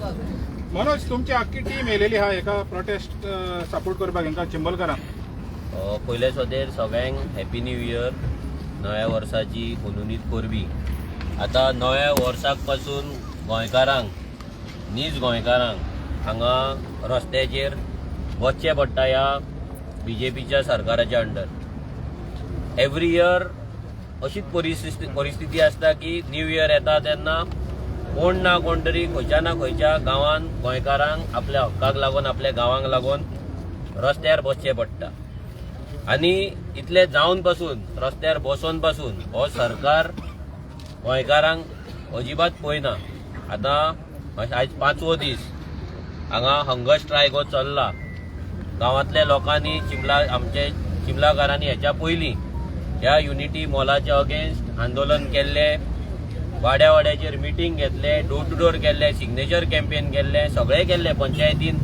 मनोज, तुमची आख्खी टीम येयलेली आहा एका प्रोटेस्ट सपोर्ट करपाक हेंका चिंबलकरांक. पयले सोदेर सगळ्यांक हॅपी न्यू इयर, नव्या वर्साची हुनहुनीत परबी. आतां नव्या वर्साक पासून गोंयकारांक, नीज गोंयकारांक हांगा रस्त्याचेर वचचें पडटा ह्या बीजेपीच्या सरकाराच्या अंडर. एवरी इयर अशीच परिस्थिती आसता की न्यू इयर येता तेन्ना कोण ना कोण तरी खंयच्या ना खंयच्या गांवान गोंयकारांक आपल्या हक्काक लागून, आपल्या गांवांक लागून रस्त्यार बसचें पडटा. आनी इतले जावन पासून, रस्त्यार बसोन पासून हो सरकार गोंयकारांक अजिबात पळयना. आतां आयज पांचवो दीस हांगा हंगर स्ट्रायक हो चल्ला. गांवांतल्या लोकांनी, चिंबला, आमचे चिंबलाकारांनी हेच्या पयलीं ह्या युनिटी मॉलाच्या अगेन्स्ट आंदोलन केल्लें, वाड्या वाड्याचेर मिटींग घेतले, डोर टू डोर केल्ले, सिग्नेचर कॅम्पेन केल्ले, सगळें केल्लें. पंचायतीन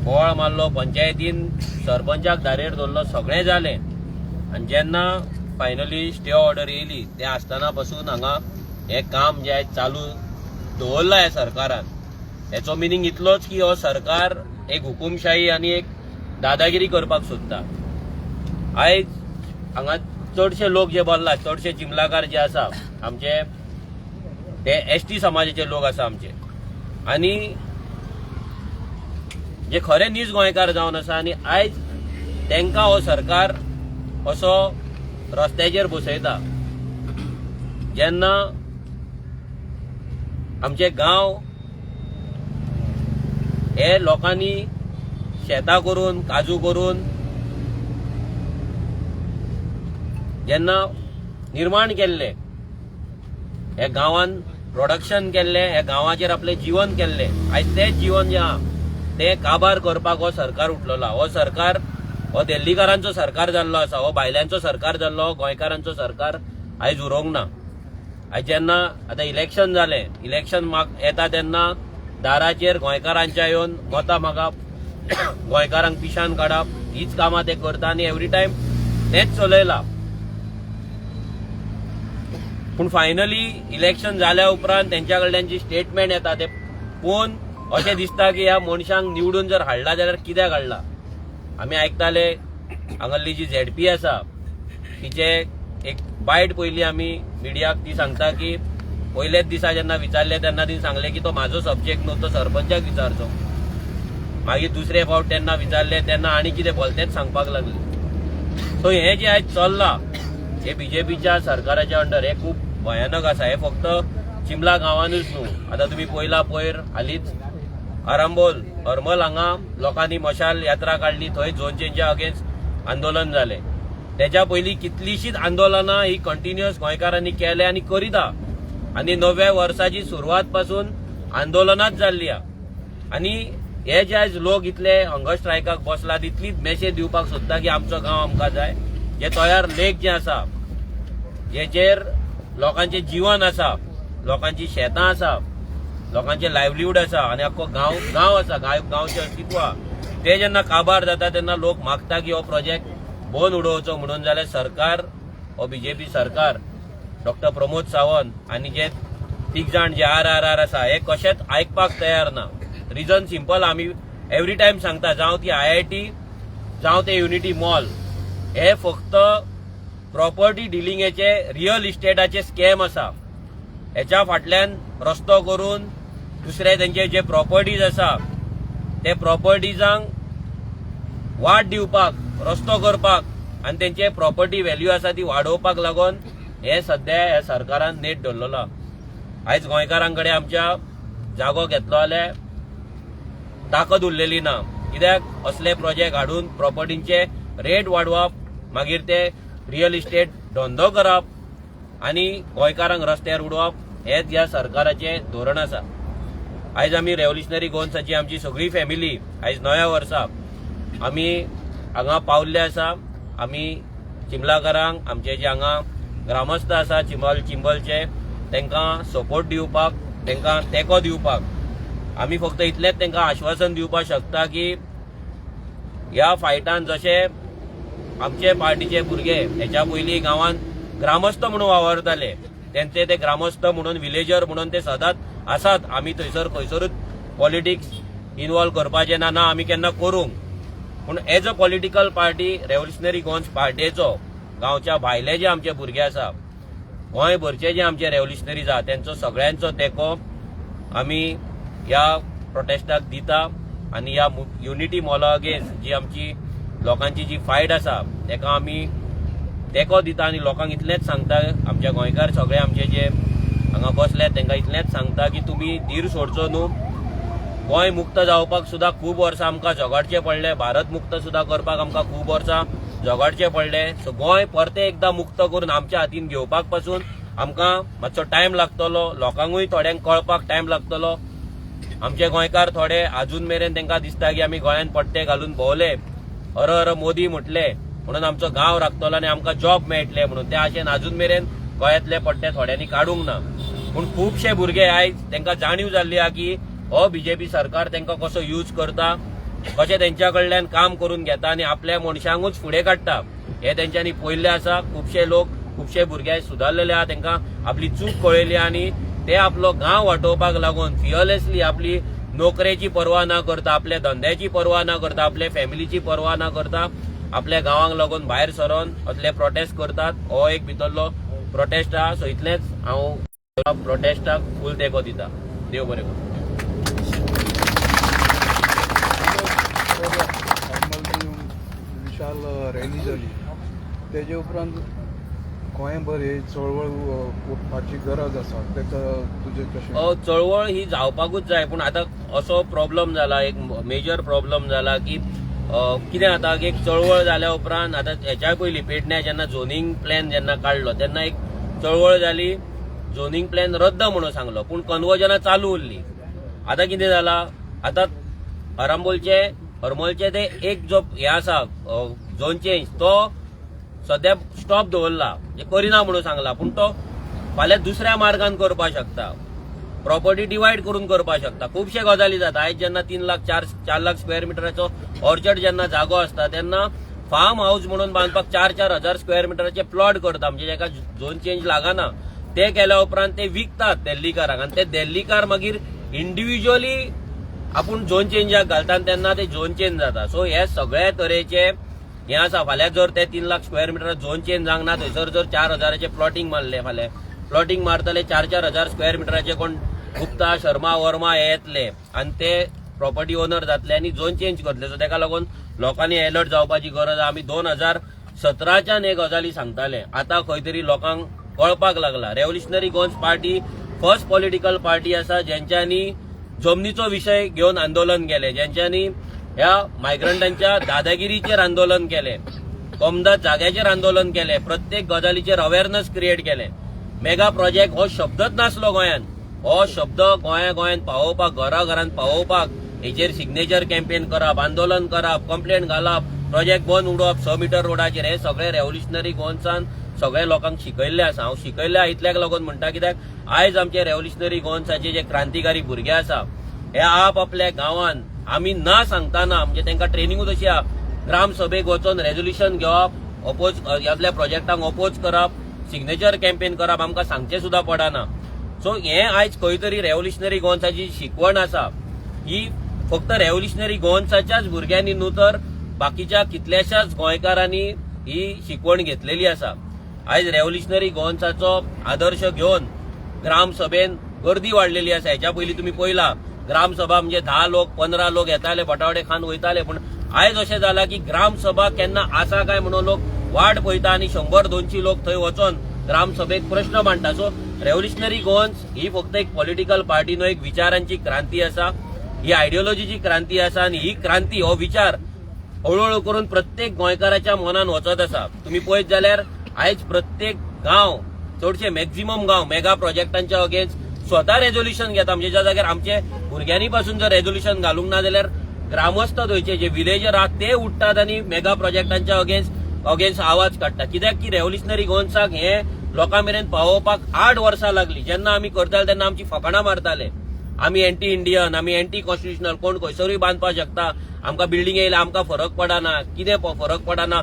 बोवाळ मारलो, पंचायतीन सरपंचाक धारेर धरलो, सगळें जालें. आनी जेन्ना फायनली स्टे ऑर्डर येयली, तें आसतना पासून हांगा हें काम जें आयज चालू दवरलां ह्या सरकारान, हेचो मिनींग इतलोच की हो सरकार एक हुकुमशाही आनी एक दादागिरी करपाक सोदता. आयज हांगा चडशे लोक जे बसला, चडशे चिंबलाकार जे आसा आमचे, ते एसटी समाजाचे लोक आसा आमचे आनी जे खरे नीज गोंयकार जावन आसा. आनी आयज तांकां हो सरकार असो रस्त्याचेर बसयता, जेन्ना आमचे गांव हे लोकांनी शेतां करून, काजू करून जेन्ना निर्माण केल्ले, हे गांवान प्रोडक्शन केल्ले, हे गांवाचेर आपलें जीवन केल्लें, आयज तेंच जीवन जें आहा तें काबार करपाक हो सरकार उठलेलो. हो सरकार हो दिल्लीकारांचो सरकार जाल्लो आसा, हो भायल्यांचो सरकार जाल्लो, हो गोंयकारांचो सरकार आयज उरोंक ना. आयज जेन्ना आतां इलेक्शन जालें, इलेक्शन येता तेन्ना दाराचेर गोंयकारांच्या येवन मतां मागप, गोंयकारांक पिशान काडप, हीच कामां ते करता आनी एवरी टायम तेंच चलयलां. पूण फायनली इलेक्शन जाल्या उपरांत तेंच्या कडल्यान जी स्टेटमेंट येता ते पळोवन अशें दिसता की ह्या मनशांक निवडून जर हाडला जाल्यार कित्याक हाडला? आमी आयकताले, हांगासरली जी झेडपी आसा तिचे एक बायट पयली आमी मिडियाक, ती सांगता की पयलेच दिसा जेन्ना विचारले तेन्ना तिणें सांगलें की तो म्हाजो सब्जेक्ट न्हू, तो सरपंचाक विचारचो. मागीर दुसरे फावट तेन्ना विचारले तेन्ना आनी कितें भलतेंच सांगपाक लागले. सो हें जें आयज चल्लां हे बीजेपीच्या सरकाराच्या अंडर, हे खूब भयानक आसा. हे फक्त चिंबला गांवानूच न्हू, आतां तुमी पयला, पयर हालींच आरांबोल, हरमल हांगा लोकांनी मशाल यात्रा काडली, थंय झोन चेंजा अगेन्स्ट आंदोलन जालें. तेच्या पयलीं कितलींशींच आंदोलनां ही कंटिन्युअस गोंयकारांनी केल्या आनी करीता. आनी नव्या वर्साची सुरवात पासून आंदोलनाच जाल्ली आहा. आनी हे जे आयज लोक इतले हंगर स्ट्रायकाक बसला, तितलीच मेसेज दिवपाक सोदता की आमचो गांव आमकां जाय. जे तयार लेक जे आसा, जेचेर लोकांचें जीवन आसा, लोकांची शेतां आसा, लोकांचें लायवलीहूड आसा आनी आख्खो गांव गांव आसा, गांवचें अस्तित्व आहा, ते जेन्ना काबार जाता तेन्ना लोक मागता की हो प्रोजेक्ट बंद उडोवचो म्हणून. जाल्यार सरकार, हो बीजेपी सरकार, डॉक्टर प्रमोद सावंत आनी जे तीग जाण जे आर आर आर आसा, हे कशेंच आयकपाक तयार ना. रिजन सिंपल, आमी एवरी टायम सांगता, जावं ती आयआयटी, जावं ते युनिटी मॉल, हे फक्त प्रॉपर्टी डिलिंगेचे, रियल इस्टेटाचे स्कॅम आसा. हेच्या फाटल्यान रस्तो करून दुसरे तेंचे जे प्रॉपर्टीज आसा ते प्रॉपर्टीजांक वाट दिवपाक, रस्तो करपाक आनी तेंचे प्रॉपर्टी व्हॅल्यू आसा ती वाडोवपाक लागून हे सध्या ह्या सरकारान नेट धरलेलो. आयज गोंयकारां कडेन आमच्या जागो घेतलो जाल्यार ताकद उरलेली ना, कित्याक असले प्रोजेक्ट हाडून प्रॉपर्टींचे रेट वाडोवप, मागीर ते रियल इस्टेट धंदो करप आनी गोंयकारांक रस्त्यार उडोवप, हेच ह्या सरकाराचें धोरण आसा. आयज आमी रेव्होल्युशनरी गोवन्साची आमची सगळी फॅमिली आयज नव्या वर्सा आमी हांगा पावल्ले आसा. आमी चिंबलाकारांक, आमचे जे हांगा ग्रामस्थ आसा चिंबलचे, तांकां सपोर्ट दिवपाक, तांकां तेंको दिवपाक आमी फक्त इतलेंच तांकां आश्वासन दिवपाक शकता की ह्या फायटान जशे आमचे पार्टीचे भुरगे हेच्या पयलीं गांवांत ग्रामस्थ म्हणून वावरताले, तेंचे ते ग्रामस्थ म्हणून, विलेजर म्हणून ते सदांच आसात. आमी थंयसर खंयसरूच पॉलिटिक्स इन्वॉल्व करपाचें ना, ना आमी केन्ना करूंक. पूण as a political party, Revolutionary Goans पार्टेचो गांवच्या भायले जे आमचे भुरगे आसा, गोंयभरचे जे आमचे रेव्होल्युशनरीज आहा, तेंचो सगळ्यांचो तेंको आमी ह्या प्रोटेस्टाक दिता आनी ह्या युनिटी मॉला अगेन्स्ट जी आमची लोकांची जी फायट आसा तेका आमी तेंको दिता. आनी लोकांक इतलेंच सांगता, आमच्या गोंयकार सगळे आमचे जे हांगा बसल्यात तांकां इतलेंच सांगता की तुमी धीर सोडचो न्हू. गोंय मुक्त जावपाक सुद्दां खूब वर्सां आमकां झगडचें पडलें. भारत मुक्त सुद्दां करपाक आमकां खूब वर्सां झगडचें पडलें. सो गोंय परतें एकदां मुक्त करून आमच्या हातीन घेवपाक पासून आमकां मातसो टायम लागतलो. लोकांकूय थोड्यांक कळपाक टायम लागतलो. आमचे गोंयकार थोडे अजून मेरेन तांकां दिसता की आमी गोंयांत पट्टे घालून भोंवले, हर हर मोदी म्हटले म्हणून आमचो गांव राखतलो आनी आमकां जॉब मेळटले म्हणून. त्या आशेन अजून मेरेन गोंयांतले पट्टे थोड्यांनी काडूंक ना. पूण खुबशे भुरगे आयज तांकां जाणीव जाल्ली आहा की हो बीजेपी सरकार तांकां कसो यूज करता, कशें तेंच्या कडल्यान काम करून घेता आनी आपल्या मनशांकूच फुडें काडटा, हे तेंच्यांनी पळयल्लें आसा. खुबशे लोक, खुबशे भुरगे सुदारलेले आहा. तांकां आपली चूक कळयली आनी ते आपलो गांव वाटोवपाक लागून फियरलेसली आपली नोकरेची पर्वा ना करता, आपल्या धंद्याची पर्वा ना करता, आपल्या फॅमिलीची पर्वा ना करता आपल्या गांवांक लागून भायर सरोन असले प्रोटेस्ट करतात. हो एक भितरलो प्रोटेस्ट आहा. सो इतलेंच, हांव प्रोटेस्टाक फूल तेंको दिता. देव बरें करूं. हरमल विशाल रॅली जाली, तेजे उपरांत गोंयभर ही चळवळ उठपाची गरज आसा, तेका तुजें कशें? चळवळ ही जावपाकूच जाय. पूण आतां असो प्रॉब्लम जाला, एक मेजर प्रॉब्लम जाला की कितें जाता की एक चळवळ जाल्या उपरांत, आतां हेच्या पयलीं पेडण्या जेन्ना झोनींग प्लॅन जेन्ना काडलो तेन्ना एक चळवळ जाली. झोनींग प्लॅन रद्द म्हणून सांगलो, पूण कन्वर्जनां चालू उरली. आतां कितें जाला, आतां आरांबोलचे, हरमलचे ते एक जो हे आसा झोन चेंज, तो सद्या स्टॉप दवरला, म्हणजे करिना म्हणून सांगला. पूण तो फाल्यां दुसऱ्या मार्गान करपाक शकता, प्रॉपर्टी डिवायड करून करपाक शकता. खुबशे गजाली जाता. आयज जेन्ना 3 लाख, 4 लाख स्क्वेअर मिटराचो ऑर्चर्ड जेन्ना जागो आसता, तेन्ना फार्म हाऊस म्हणून बांदपाक 4-4 हजार स्क्वेअर मिटराचे प्लॉट करता, म्हणजे जाका झोन चेंज लागना. ते केल्या उपरांत ते विकतात दिल्लीकारांक आनी ते दिल्लीकार मागीर इंडिव्हिज्युअली आपूण झोन चेंजाक घालता आनी तेन्ना ते झोन चेंज जाता. सो हे सगळे तरेचे हे आसा. फाल्यां जर ते 3 lakh square metre zone change जावंक ना, थंयसर जर 4 हजाराचे प्लॉटींग मारले, फाल्यां प्लॉटींग मारतले 4-4 हजार स्क्वेअर मिटराचे. कोण गुप्ता, शर्मा, वर्मा हे येतले आनी ते प्रॉपर्टी ओनर जातले आनी झोन चेंज करतले. सो तेका लागून लोकांनी अलर्ट जावपाची गरज आहा. आमी 2017च्यान हे गजाली सांगताले. आतां खंय तरी लोकांक कळपाक लागला. Revolutionary Goans party first political party आसा जेंच्यांनी जमनीचो विशय घेवन आंदोलन केलें, जेंच्यांनी ह्या मायग्रंटांच्या दादागिरीचेर आंदोलन केलें, कोमदाद जाग्याचेर आंदोलन केलें, प्रत्येक गजालीचेर अवेरनस क्रिएट केलें. मेगा प्रोजेक्ट हो शब्दच नासलो गोंयांत. हो शब्द गोंया गोंयांत पावोवपाक, घरा घरांत पावोवपाक हेचेर सिग्नेचर कॅम्पेन करप, आंदोलन करप, कंप्लेन घालप, प्रोजेक्ट बंद उडोवप 6 मिटर रोडाचेर, हे सगळे रेव्होल्युशनरी गोवन्सान सगळे लोकांक शिकयल्ले आसा. हांव शिकयल्ले आहा इतल्याक लागून म्हणटा, कित्याक आयज आमचे रेव्होल्युशनरी गोवन्साचे जे क्रांतिकारी भुरगे आसा, हे आप आपल्या गांवान आमी ना सांगतना, म्हणजे तांकां ट्रेनिंगूच अशी आहा, ग्राम सभेक वचोन रेजोल्युशन घेवप, अपोज आपल्या प्रोजेक्टांक अपोज करप, सिग्नेचर कॅम्पेन करप, आमकां सांगचें सुद्दां पडना. सो हें आयज खंय तरी रेव्होल्युशनरी गोवन्साची शिकवण आसा. ही फक्त रेव्होल्युशनरी गोवन्साच्याच भुरग्यांनी न्हू, तर बाकीच्या कितल्याशाच गोंयकारांनी ही शिकवण घेतलेली आसा. आयज रेव्होल्युशनरी गोवन्साचो आदर्श घेवन ग्रामसभेन गर्दी वाडलेली आसा. हेच्या पयलीं तुमी पळयला, ग्रामसभा म्हणजे 10 लोक, 15 लोक येताले, बटावडे खावन वयताले. पूण आयज अशें जाला की ग्रामसभा केन्ना आसा काय म्हणून लोक वाट पळयता आनी 100, 200 लोक थंय वचोन ग्रामसभेक प्रश्न मांडटा. सो रेव्होल्युशनरी गोवन्स ही फक्त एक पॉलिटिकल पार्टी न्हय, एक विचारांची क्रांती आसा. ही आयडियोलॉजीची क्रांती आसा आनी ही क्रांती, हो विचार हळूहळू करून प्रत्येक गोंयकाराच्या मनान वचत आसा. तुमी पळयत जाल्यार आयज प्रत्येक गांव, चडशे मॅक्झिमम गांव मेगा प्रोजेक्टांच्या अगेन्स्ट स्वता रेजोल्युशन घेता. म्हणजे ज्या जाग्यार आमचे भुरग्यांनी पासून जर रेजोल्युशन घालूंक ना जाल्यार ग्रामस्थ थंयचे जे विलेजर आहात ते उठ्ठात आनी मेगा प्रोजेक्टांच्या अगेन्स्ट आवाज काडटा. कित्याक की रेव्होल्युशनरी गोवन्साक हे लोकां मेरेन पावोवपाक 8 वर्सां लागली. जेन्ना आमी करताले तेन्ना आमची फकाणां मारताले. आमी एंटी इंडियन, आमी एंटी कॉन्स्टिट्युशनल, कोण खंयसरूय बांदपाक शकता, आमकां बिल्डींग येयल्या आमकां फरक पडना, कितें फरक पडना.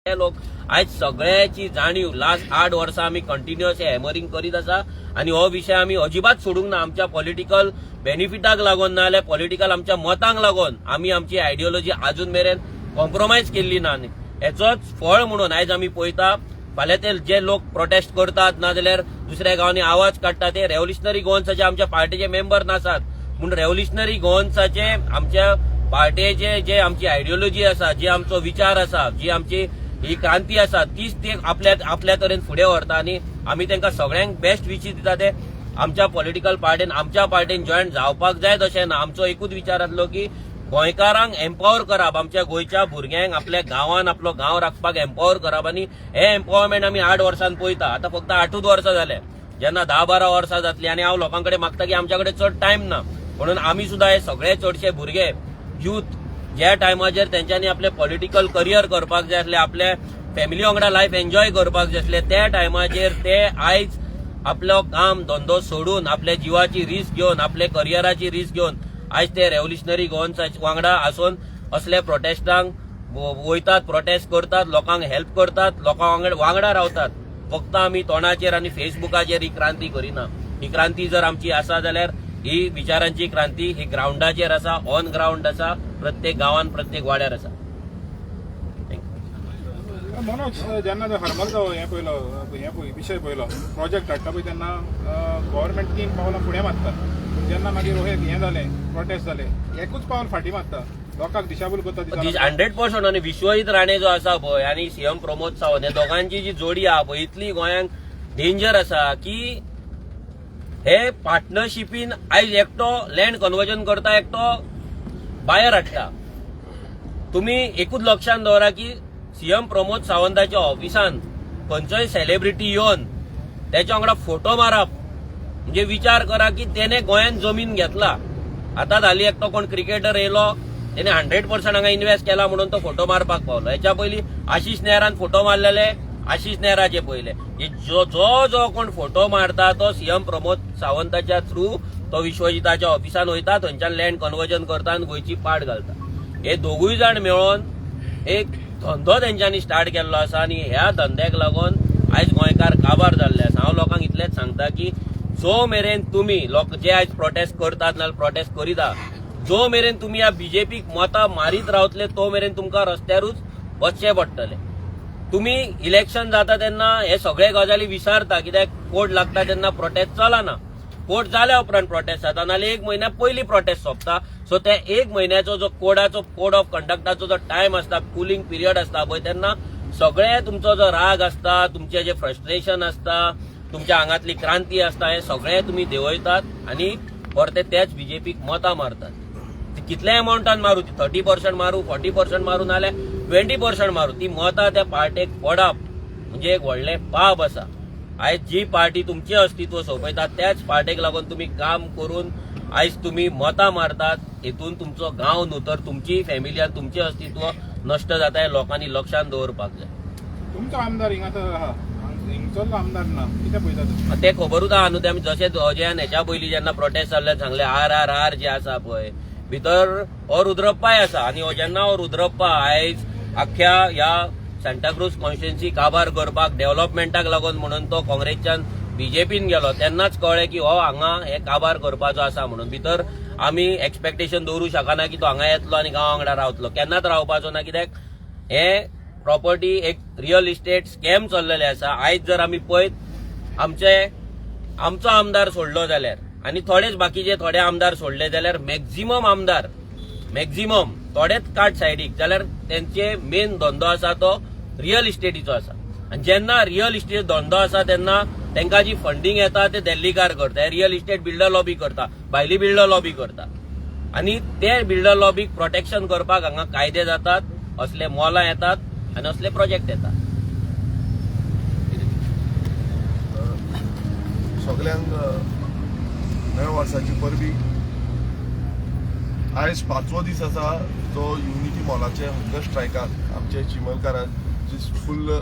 हे लोक आयज सगळ्याची जाणीव लास्ट 8 वर्सां आमी कंटिन्युअस हॅमरिंग करीत आसा आनी हो विशय आमी अजिबात सोडूंक ना. आमच्या पॉलिटिकल बेनिफिटाक लागून ना जाल्यार पॉलिटिकल आमच्या मतांक लागून आमी आमची आयडियोलॉजी अजून मेरेन कॉम्प्रोमायज केल्ली ना. आनी हेचोच फळ म्हणून आयज आमी पळयता फाल्यां ते जे लोक प्रोटेस्ट करतात ना जाल्यार दुसऱ्या गांवांनी आवाज काडटा ते रेव्होल्युशनरी गोवन्साचे आमच्या पार्टीचे मेंबर नासात, पूण रेव्होल्युशनरी गोवन्साचे आमच्या पार्टीचे जे आमची आयडियोलॉजी आसा, जी आमचो विचार आसा, जी आमची ही क्रांती आसा तीच ती आपल्या आपल्या तरेन फुडें व्हरता. आनी आमी तांकां सगळ्यांक बेस्ट विशीस दिता ते आमच्या पॉलिटिकल पार्टीन आमच्या पार्टीन जॉयन जावपाक जाय तशें ना. आमचो एकूच विचार आसलो की गोंयकारांक एम्पावर करप, आमच्या गोंयच्या भुरग्यांक आपल्या गांवान आपलो गांव राखपाक एम्पावर करप. आनी हे एम्पावरमेंट आमी 8 वर्सांन पळयता. आतां फक्त 8 वर्सां जाले, जेन्ना 10-12 वर्सां जातली. आनी हांव लोकां कडेन मागता की आमच्या कडेन चड टायम ना, म्हणून आमी सुद्दां हे सगळे चडशे भुरगे युथ ज्या टायमाचेर तेंच्यांनी आपले पॉलिटिकल करियर करपाक जाय आसले, आपल्या फॅमिली वांगडा लायफ एन्जॉय करपाक जाय आसले, त्या टायमाचेर ते आयज आपलो काम धंदो सोडून आपल्या जिवाची रिस्क घेवन आपल्या करियराची रिस्क घेवन आयज ते रेव्होल्युशनरी गोवन्स वांगडा आसून असले प्रोटेस्टांक वयतात, प्रोटेस्ट करतात, लोकांक हेल्प करतात, लोकां वांगडा रावतात. फक्त आमी तोंडाचेर आनी फेसबुकाचेर ही क्रांती करिना. ही क्रांती जर आमची आसा जाल्यार ही विचारांची क्रांती ही ग्रावंडाचेर आसा, ऑन ग्रावंड आसा, प्रत्येक गांवान प्रत्येक वाड्यार आसा. मनोज, जेन्ना हरमलचो हें पयलो, हें विशय पयलो प्रोजेक्ट हाडटा पळय तेन्ना गव्हर्मेंट 3 पावलां फुडें मारता, पूण जेन्ना मागीर हें जालें, प्रोटेस्ट जाले, एकूच पावल फाटीं मारता, लोकांक दिशाभूल करता. 100%. आनी विश्वजीत राणे जो आसा पळय आनी सीएम प्रमोद सावंत हे दोगांची जी जोडी आहा पळय इतली गोंयांक डेंजर आसा की हे पार्टनरशिपीन आयज एकटो लँड कन्वर्जन करता, एकटो बायर हाडटा. तुमी एकूच लक्षात दवरा की सीएम प्रमोद सावंताच्या ऑफिसान खंयचोय सेलिब्रिटी येवन तेच्या वांगडा फोटो मारप म्हणजे विचार करा की तेणे गोंयांत जमीन घेतला. आतां जाली एकटो कोण क्रिकेटर येयलो, तेणे 100% हांगा इन्व्हेस्ट केला म्हणून तो फोटो मारपाक पावलो. हेच्या पयलीं आशिष नेहरान फोटो मारलेले, आशिष नेहराचे पयले. जो जो जो कोण फोटो मारता तो सीएम प्रमोद सावंताच्या थ्रू तो विश्वजिताच्या ऑफिसान वयता, थंयच्यान लँड कन्वर्जन करता आनी गोंयची पाट घालता. हे दोगूय जाण मेळोन एक धंदो तेंच्यांनी स्टार्ट केल्लो आसा आनी ह्या धंद्याक लागून आयज गोंयकार काबार जाल्ले आसा. हांव लोकांक इतलेंच सांगता की जो मेरेन तुमी लोक जे आयज प्रोटेस्ट करतात नाजाल्यार प्रोटेस्ट करिता, जो मेरेन तुमी ह्या बीजेपीक मतां मारीत रावतले तो मेरेन तुमकां रस्त्यारूच वचचें पडटलें. तुमी इलेक्शन जाता तेन्ना हे सगळे गजाली विसारता, कित्याक कोर्ट लागता तेन्ना प्रोटेस्ट चलना, कोर्ट जाल्या उपरांत प्रोटेस्ट जाता, नाजाल्यार 1 म्हयन्या पयलीं प्रोटेस्ट सोंपता. सो ते 1 म्हयन्याचो जो कोडाचो कोड ऑफ कंडक्टाचो जो टायम आसता, कुलींग पिरियड आसता पळय, तेन्ना सगळे तुमचो जो राग आसता, तुमचें जे फ्रस्ट्रेशन आसता, तुमच्या आंगांतली क्रांती आसता, हे सगळे तुमी देंवयतात आनी परते तेच बीजेपीक मतां मारतात. ती कितल्या अमावंटान मारू, ती 30% मारू, 40% मारू, नाजाल्यार 20% मारू, ती मतां त्या पार्टेक पडप म्हणजे एक व्हडलें पाप आसा. आयज जी पार्टी तुमचें अस्तित्व सोंपयता त्याच पार्टेक लागून तुमी काम करून आयज तुमी मतां मारतात, हेतून तुमचो गांव न्हू तर तुमची फॅमिली आनी तुमचें अस्तित्व नश्ट जाता, हें लोकांनी लक्षांत दवरपाक जाय. तुमचो आमदार हिंगा आतां आहा, हिंगचो आमदार ना, कितें पळयता तुमी? ते खबरूच आहा न्हू ते आमी जशें अजयान हेच्या पयलीं जेन्ना प्रोटेस्ट जाल्ले सांगले, RRR जे आसा पळय भितर हो रुद्रप्पाय आसा. आनी हो जेन्ना हो रुद्रप्पा आयज आख्ख्या ह्या सांताक्रूज कॉन्स्टिट्युएन्सी काबार करपाक डेव्हलपमेंटाक लागून म्हणून तो काँग्रेसच्यान बीजेपीन गेलो, तेन्नाच कळ्ळें की हो हांगा हे काबार करपाचो आसा म्हणून. भितर आमी एक्सपेक्टेशन दवरूं शकना की तो हांगा येतलो आनी गांवा वांगडा रावतलो, केन्नाच रावपाचो ना, कित्याक हे प्रॉपर्टी एक रियल इस्टेट स्कॅम चल्लेले आसा. आयज जर आमी पळयत आमचो आमदार सोडलो जाल्यार आनी थोडेच बाकीचे थोडे आमदार सोडले जाल्यार मॅक्झिमम आमदार, मॅक्झिमम थोडेच काट सायडीक जाल्यार तेंचे मेन धंदो आसा तो रियल इस्टेटीचो आसा. आनी जेन्ना रियल इस्टेट धंदो आसा तेन्ना तांकां जी फंडींग येता ते दिल्लीकार करता, रियल इस्टेट बिल्डर लॉबी करता, भायली बिल्डर लॉबी करता आनी ते बिल्डर लॉबीक प्रोटेक्शन करपाक हांगा कायदे जातात, असले मोलां येतात आनी असले प्रोजेक्ट येतात. सगल्यांक नव्या वर्साची परबी. आयज 5वो दीस आसा जो युनिटी मॉलाचे हंगर स्ट्रायकाक आमचे चिमलकारां जी फुल्ल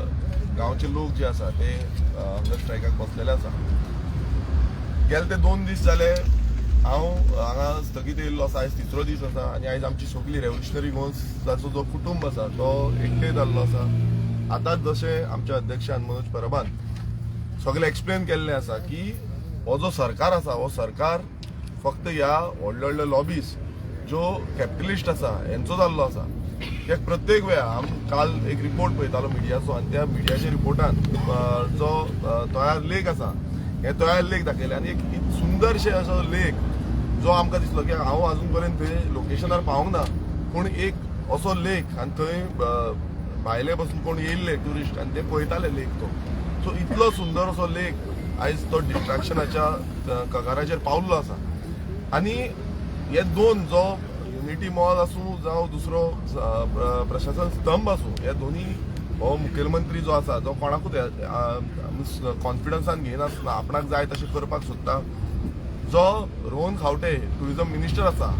गांवचे लोक जे आसा ते हंगर स्ट्रायकाक बसलेले आसा. गेले ते 2 दीस जाले हांव हांगा स्थगीत येयल्लो आसा. आयज 3रो दीस आसा आनी आयज आमची सगळी रेव्होल्युशनरी गोवन्साचो जो कुटुंब आसा तो एकठांय जाल्लो आसा. आतां जशें आमच्या अध्यक्षान मनोज परबान सगळें एक्सप्लेन केल्लें आसा की हो जो सरकार आसा हो सरकार फक्त ह्या व्हडले व्हडले लॉबीज ज्यो कॅपिटलिस्ट आसा हेंचो जाल्लो आसा. कित्याक प्रत्येक वेळा आम काल एक रिपोर्ट पळयतालो मिडियाचो आनी त्या मिडियाच्या रिपोर्टान जो तोयार लेक आसा हे तोयार लेक दाखयले आनी एक सुंदरशे असो लेक जो आमकां दिसलो की हांव अजून पर्यंत थंय लोकेशनार पावूंक ना, पूण एक असो लेक आनी थंय भायले पसून कोण येयल्ले ट्युरिस्ट आनी ते पळयताले लेक तो. सो इतलो सुंदर असो लेक आयज तो डिस्ट्रक्शनाच्या कगाराचेर पावल्लो आसा. आनी हे दोन जो युनिटी मॉल आसूं जावं दुसरो प्रशासन स्तंभ आसूं, हे दोनी हो मुखेलमंत्री जो आसा जो कोणाकूच कॉन्फिडन्सान घेयनासतना आपणाक जाय तशें करपाक सोदता. जो रोहन खावटे ट्युरिजम मिनिस्टर आसा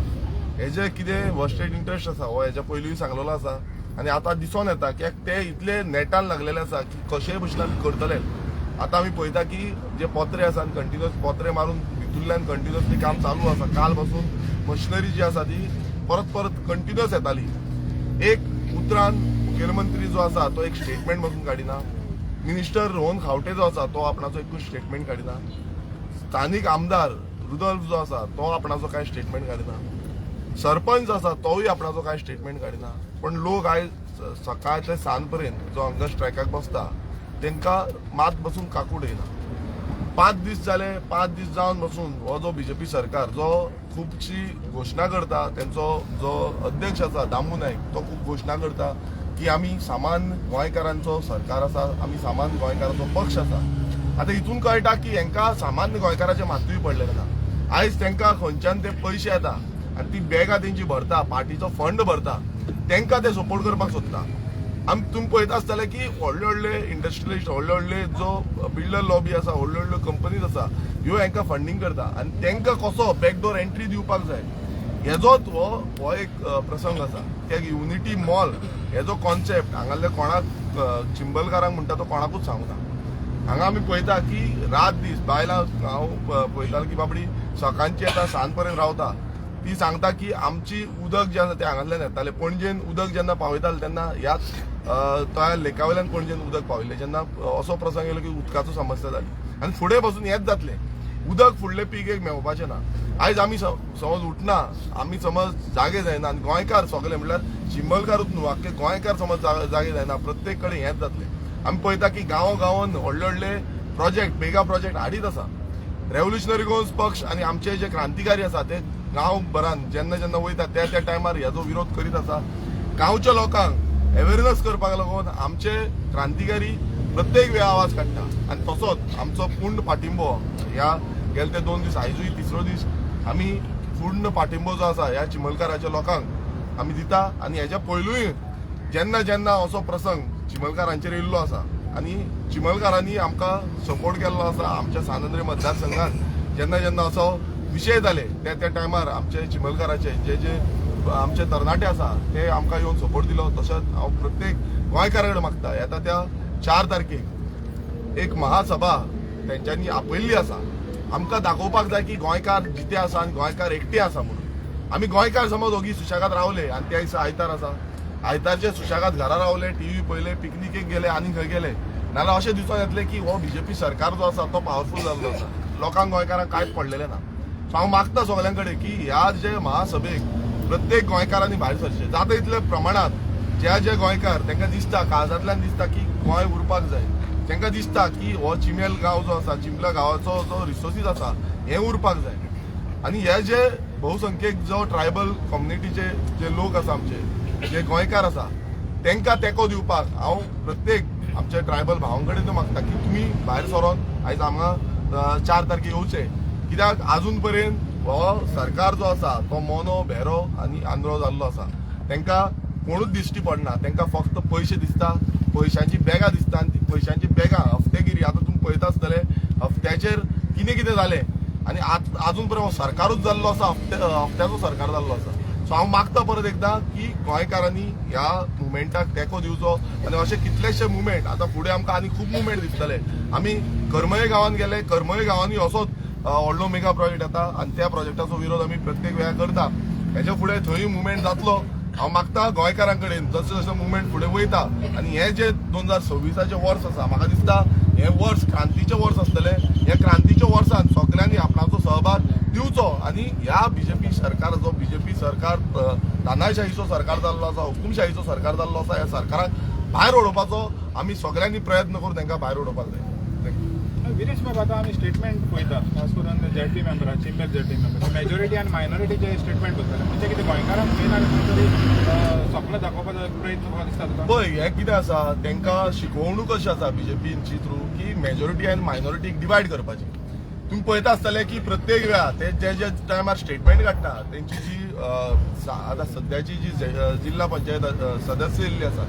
हेजे कितें वर्स्टेड इंट्रस्ट आसा हो हेच्या पयलींय सांगलेलो आसा आनी आतां दिसोन येता की ते इतले नेटान लागलेले आसा की कशेय भशेन आमी करतले. आतां आमी पळयता की जे पोत्रे आसा कंटिन्युअस पोत्रे मारून भितूरल्यान कंटिन्युअसली काम चालू आसा. काल पासून मशिनरी जी आसा ती परत परत कंटिन्युअस येताली. एक उतरान मुखेलमंत्री जो आसा तो एक स्टेटमेंट पासून काडिना, मिनिस्टर रोहन खावटे जो आसा तो आपणाचो एकूच स्टेटमेंट काडिना, स्थानीक आमदार रुदोल्फ जो आसा तो आपणाचो कांय स्टेटमेंट काडिना, सरपंच आसा तोवूय आपणाचो कांय स्टेटमेंट काडिना. पण लोक आयज सकाळ ते सांज पर्यंत जो हंगर स्ट्रायकाक बसता तांकां मात बसून काकूट येयना. 5 दीस जाले, 5 दीस जावन बसून हो जो बीजेपी सरकार जो खुबशी घोशणा करता, तेंचो जो अध्यक्ष आसा दामू नायक तो खूब घोशणा करता की आमी सामान्य गोंयकारांचो सरकार आसा, आमी सामान्य गोंयकारांचो पक्ष आसा. आतां हितून कळटा की हेंकां सामान्य गोंयकाराचें मातूय पडलेलें ना. आयज तांकां खंयच्यान ते पयशे येता आनी ती बॅगां तेंची भरता, पार्टीचो फंड भरता, तांकां ते सपोर्ट करपाक सोदता. आमी तुमी पळयता आसतले की व्हडले व्हडले इंडस्ट्रियलिस्ट, व्हडले व्हडले जो बिल्डर लॉबी आसा, व्हडल्यो व्हडल्यो कंपनीज आसा ह्यो हेंकां फंडींग करता आनी तांकां कसो बॅकडोर एंट्री दिवपाक जाय हेजोच हो एक प्रसंग आसा. त्या युनिटी मॉल हेजो कॉन्सेप्ट हांगासरले कोणाक चिंबलकारांक म्हणटा तो कोणाकूच सांगना. हांगा आमी पळयता की रात दीस बायलां हांव पळयतालो की बाबडी सकाळची येता सांज पर्यंत रावता. ती सांगता की आमची उदक जें आसा तें हांगासल्यान येतालें, पणजेन उदक जेन्ना पावयताले तेन्ना ह्याच त्या लेका वयल्यान पणजेन उदक पावयलें. जेन्ना असो प्रसंग येयलो की उदकाचो समस्या जाली आनी फुडें बसून हेंच जातलें, उदक फुडले पीक एक मेळपाचें ना. आयज आमी समज उठना, आमी समज जागे जायना आनी गोंयकार सगळे म्हणल्यार चिंबलकारूच न्हू, आख्खे गोंयकार समज जागे जायना, प्रत्येक कडेन हेंच जातलें. आमी पळयता की गांव गांवान व्हडले व्हडले प्रोजेक्ट, मेगा प्रोजेक्ट हाडीत आसा. रेव्होल्युशनरी गोवन्स पक्ष आनी आमचे जे क्रांतिकारी आसा ते गांवभरान जेन्ना जेन्ना वयता त्या त्या टायमार हेजो विरोध करीत आसा. गांवच्या लोकांक अवेरनस करपाक लागून आमचे क्रांतिकारी प्रत्येक वेळा आवाज काडटा आनी तसोच आमचो पूर्ण पाठिंबो ह्या गेले ते 2 दीस, आयजूय तिसरो दीस आमी पूर्ण पाठिंबो जो आसा ह्या चिंबलकाराच्या लोकांक आमी दिता. आनी हेज्या पयलूय जेन्ना जेन्ना असो प्रसंग चिंबलकारांचेर येयल्लो आसा आनी चिंबलकारांनी आमकां सपोर्ट केल्लो आसा, आमच्या सांत आंद्रे मतदारसंघात जेन्ना जेन्ना असो विशय जाले त्या त्या टायमार आमचे चिंबलकाराचे जे जे आमचे तरणाटे आसा ते आमकां येवन सपोर्ट दिलो. तशेंच हांव प्रत्येक गोंयकारा कडेन मागता येता त्या 4 तारखेक एक महासभा तेंच्यांनी आपयल्ली आसा. आमकां दाखोवपाक जाय की गोंयकार जिते आसा आनी गोंयकार एकटे आसा म्हणून. आमी गोंयकार समज ओगी सुशेगाद रावले आनी त्या दिसा आयतार आसा, आयतारचे सुशेगाद घरा रावले, टीव्ही पळयले, पिकनिकेक गेले आनी खंय गेले, नाजाल्यार अशें दिसून येतलें की हो बीजेपी सरकार जो आसा तो पावरफूल जाल्लो आसा, लोकांक गोंयकारांक कांयच पडलेलें ना. सो हांव मागता सगळ्यां कडेन की ह्या जे महासभेक प्रत्येक गोंयकारांनी भायर सरचें, जाता इतले प्रमाणांत जे जे गोंयकार तांकां दिसता, काळजांतल्यान दिसता की गोंय उरपाक जाय, तांकां दिसता की हो चिमेल गांव जो आसा, चिंबला गांवाचो जो रिसोर्सीस आसा हे उरपाक जाय. आनी हे जे बहुसंख्यक जो ट्रायबल कम्युनिटीचे जे लोक आसा, आमचे जे गोंयकार आसा, तांकां तेंको दिवपाक हांव प्रत्येक आमच्या ट्रायबल भावां कडेन मागता की तुमी भायर सरोन आयज हांगा 4 तारखेक येवचे. कित्याक आजून पर्यंत हो सरकार जो आसा तो मोनो, भेरो आनी आंधळो जाल्लो आसा. तांकां कोणूच दिश्टी पडना, तांकां फक्त पयशे दिसता, पयशांची बॅगां दिसता आनी ती पयशांची बॅगां हफ्तेगिरी. आतां तुमी पळयता आसतले हफ्त्याचेर कितें कितें जालें आनी आजून पर्यंत हो सरकारूच जाल्लो आसा, हफ्त्याचो सरकार जाल्लो आसा. सो हांव मागता परत एकदां की गोंयकारांनी ह्या मुवमेंटाक तेंको दिवचो आनी अशे कितलेशे मुवमेंट आतां फुडें आमकां आनी खूब मुवमेंट दिसतले. आमी करमळे गांवांत गेले, करमळे गांवांनी असोच व्हडलो मेगा प्रोजेक्ट येता आनी त्या प्रोजेक्टाचो विरोध आमी प्रत्येक वेळार करता. हेच्या फुडें थंय मुवमेंट जातलो. हांव मागता गोंयकारां कडेन जशें जशें मुवमेंट फुडें वयता आनी हे जे 2026 वर्स आसा, म्हाका दिसता हे वर्स क्रांतीचें वर्स आसतलें. ह्या क्रांतीच्या वर्सान सगळ्यांनी आपणाचो सहभाग दिवचो आनी ह्या बीजेपी सरकार, जो बीजेपी सरकार तानाशाहीचो सरकार जाल्लो आसा, हुकुमशाहीचो सरकार जाल्लो आसा, ह्या सरकाराक भायर उडोवपाचो आमी सगळ्यांनी प्रयत्न करून तांकां भायर उडोवपाक जाय. Thank you. Viresh बाब, आतां आमी स्टेटमेंट पळयता, खास करून झेडपी मेंबरा, चिंबल झेडपी मेंबर, मेजॉरिटी आनी मायनॉरिटीचे स्टेटमेंट करताले. म्हणजे कितें गोंयकारांक खंय ना खंय तरी सपनां दाखोवपाचो एक प्रयत्न म्हाका दिसता तुका. पळय, हें कितें आसा, तांकां शिकोवणूक अशी आसा बीजेपीची थ्रू की मेजॉरिटी आनी मायनॉरिटीक डिवायड करपाची. तुमी पळयता आसतले की प्रत्येक वेळा ते जे जे टायमार स्टेटमेंट काडटा, तेंची जी आतां सद्याची जी जिल्हा पंचायत सदस्य येयल्ली आसा,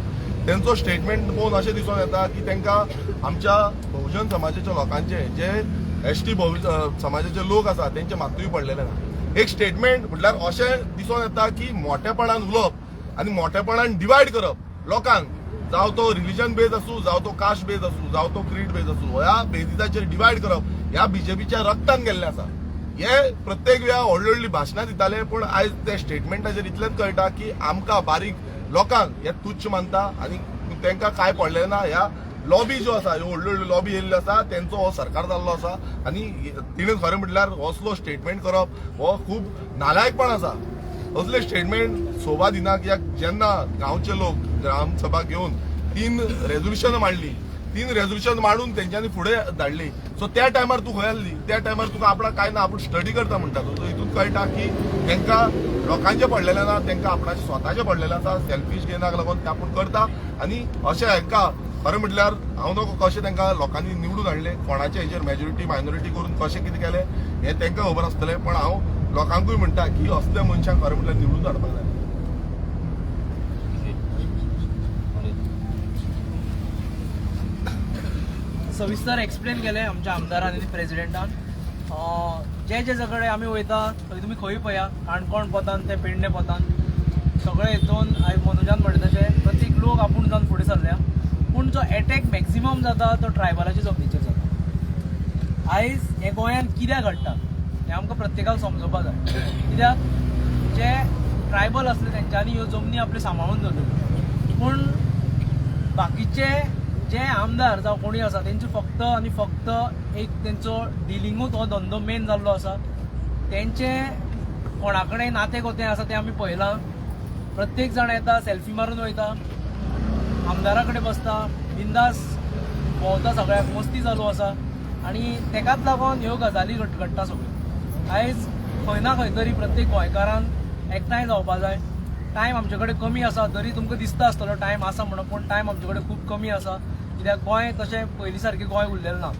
तेंचो स्टेटमेंट पळोवन अशें दिसून येता की तांकां आमच्या बहुजन समाजाच्या लोकांचे, जे एसटी समाजाचे लोक आसा, तेंचे मातूय पडलेले ना. एक स्टेटमेंट म्हटल्यार अशें दिसून येता की मोठेपणान उलोवप आनी मोठेपणान डिवायड करप लोकांक, जावं तो रिलिजन बेज आसूं, जावं तो कास्ट बेज आसूं, जावं तो क्रीड बेज आसूं, ह्या बेजिसाचेर डिवायड करप ह्या बीजेपीच्या रक्तान गेल्लें आसा. हे प्रत्येक वेळा व्हडली व्हडली भाशणां दिताले, पूण आयज त्या स्टेटमेंटाचेर इतलेंच कळटा की आमकां बारीक लोकांक हे तुच्छ मानता आनी तांकां कांय पडलें ना. ह्या लॉबी ज्यो आसा, ह्यो व्हडल्यो व्हडल्यो लॉबी येयल्ल्यो आसा, तेंचो हो सरकार जाल्लो आसा. आनी तिणें खरें म्हटल्यार असलो स्टेटमेंट करप हो खूब नालायकपण आसा. असले स्टेटमेंट शोभा दिना, कित्याक जेन्ना गांवचे लोक ग्रामसभा घेवन 3 रेजोल्युशन मांडली, 3 रेजोल्युशन मांडून तेंच्यांनी फुडें धाडली, सो त्या टायमार तूं खंय आसली? त्या टायमार तुका आपणाक कांय ना, आपूण स्टडी करता म्हणटा तूं. सो हितून कळटा की तांकां लोकांचें पडलेलें ना, तांकां आपणाचें स्वताचें पडलेलें आसा. सेल्फीश गेनाक लागून ते आपूण करता. आनी अशें हांकां खरें म्हटल्यार हांव नको कशें तांकां लोकांनी निवडून हाडले, कोणाचे हेजेर मेजॉरिटी मायनॉरिटी करून कशें कितें केलें हें तांकां खबर आसतलें. पण हांव लोकांकूय म्हणटा की असल्या मनशांक खरें म्हटल्यार निवडून हाडपाक जाय. सविस्तर एक्सप्लेन केलें आमच्या आमदारान आनी प्रेजिडेंटान. जे जे सगळे आमी वयता थंय तुमी खंय पळया, काणकोण पोतान ते पेडणे पोतान सगळे हितून आयज मनोजान म्हणटा तशें प्रत्येक लोक आपूण जावन फुडें सरल्या, पूण जो एटॅक मॅक्झिमम जाता तो ट्रायबलाच्या जमनीचेर जाता. आयज हें गोंयांत कित्याक घडटा हें आमकां प्रत्येकाक समजोवपाक जाय. कित्याक जे ट्रायबल आसले तेंच्यांनी ह्यो जमनी आपल्यो सांबाळून दवरल्यो, पूण बाकीचे जे आमदार जावं कोणी आसा तेंचे फक्त आनी फक्त एक तेंचो डिलिंगूच हो धंदो मेन जाल्लो आसा. तेंचे कोणा कडेन नातें गोतें आसा तें आमी पळयलां. प्रत्येक जाण येता, सेल्फी मारून वयता, आमदारा कडेन बसता, बिंदास भोंवता, सगळ्याक मस्ती चालू आसा आनी तेकाच लागून ह्यो गजाली घडटा सगळ्यो. आयज खंय ना खंय तरी प्रत्येक गोंयकारान एकठांय जावपा जाय. टायम आमचे कडेन कमी आसा, तरी तुमकां दिसता आसतलो टायम आसा म्हणून, पूण टायम आमचे कडेन खूब कमी आसा. कित्याक गोंय तशें पयलीं सारकें गोंय उरलेलें ना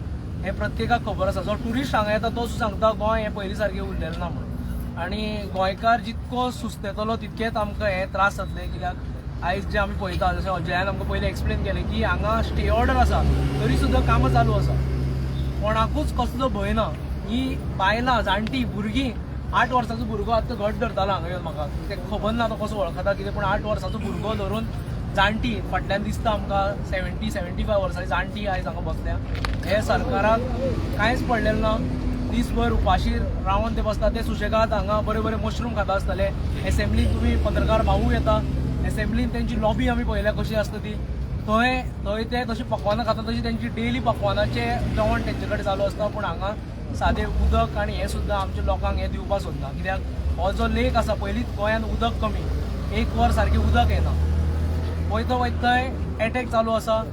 हें प्रत्येकाक खबर आसा. जो ट्युरिस्ट हांगा येता तो सुद्दां सांगता गोंय हें पयलीं सारकें उरलेलें ना म्हणून. आनी गोंयकार जितको सुस्तेतलो तितकेच आमकां हे त्रास जातले. कित्याक आयज जे आमी पळयता, जशें अजयान आमकां पयलीं एक्सप्लेन केलें की हांगा स्टे ऑर्डर आसा तरी सुद्दां कामां चालू आसा, कोणाकूच कसलो भंय ना. ही बायलां, जाणटीं, भुरगीं, 8 वर्सांचो भुरगो आतां घट धरतालो हांगा येवन, म्हाका तें खबर ना तो कसो वळखता कितें, पूण 8 वर्सांचो भुरगो धरून जाणटी फाटल्यान दिसता आमकां 70-75 वर्सांची जाणटी आयज हांगा बसल्या. हे सरकाराक कांयच पडलेलें ना. दीसभर उपाशी रावन ते बसता, ते सुशेगाद हांगा बरे बरे मशरूम खाता आसतले. एसेंब्लीन तुमी पत्रकार भाऊ येता, एसेंब्लीन तेंची लॉबी आमी पळयल्या कशी आसता ती, थंय थंय ते तशी पकवानां खाता तशी तेंची डेली पकवानाचें जेवण तेंचे कडेन चालू आसता. पूण हांगा सादें उदक आनी हें सुद्दां आमच्या लोकांक हें दिवपाक सोदना. कित्याक हो जो लेक आसा, पयलींच गोंयांत उदक कमी, एक वर सारकें उदक येना, वयता वयता थंय एटॅक चालू आसा.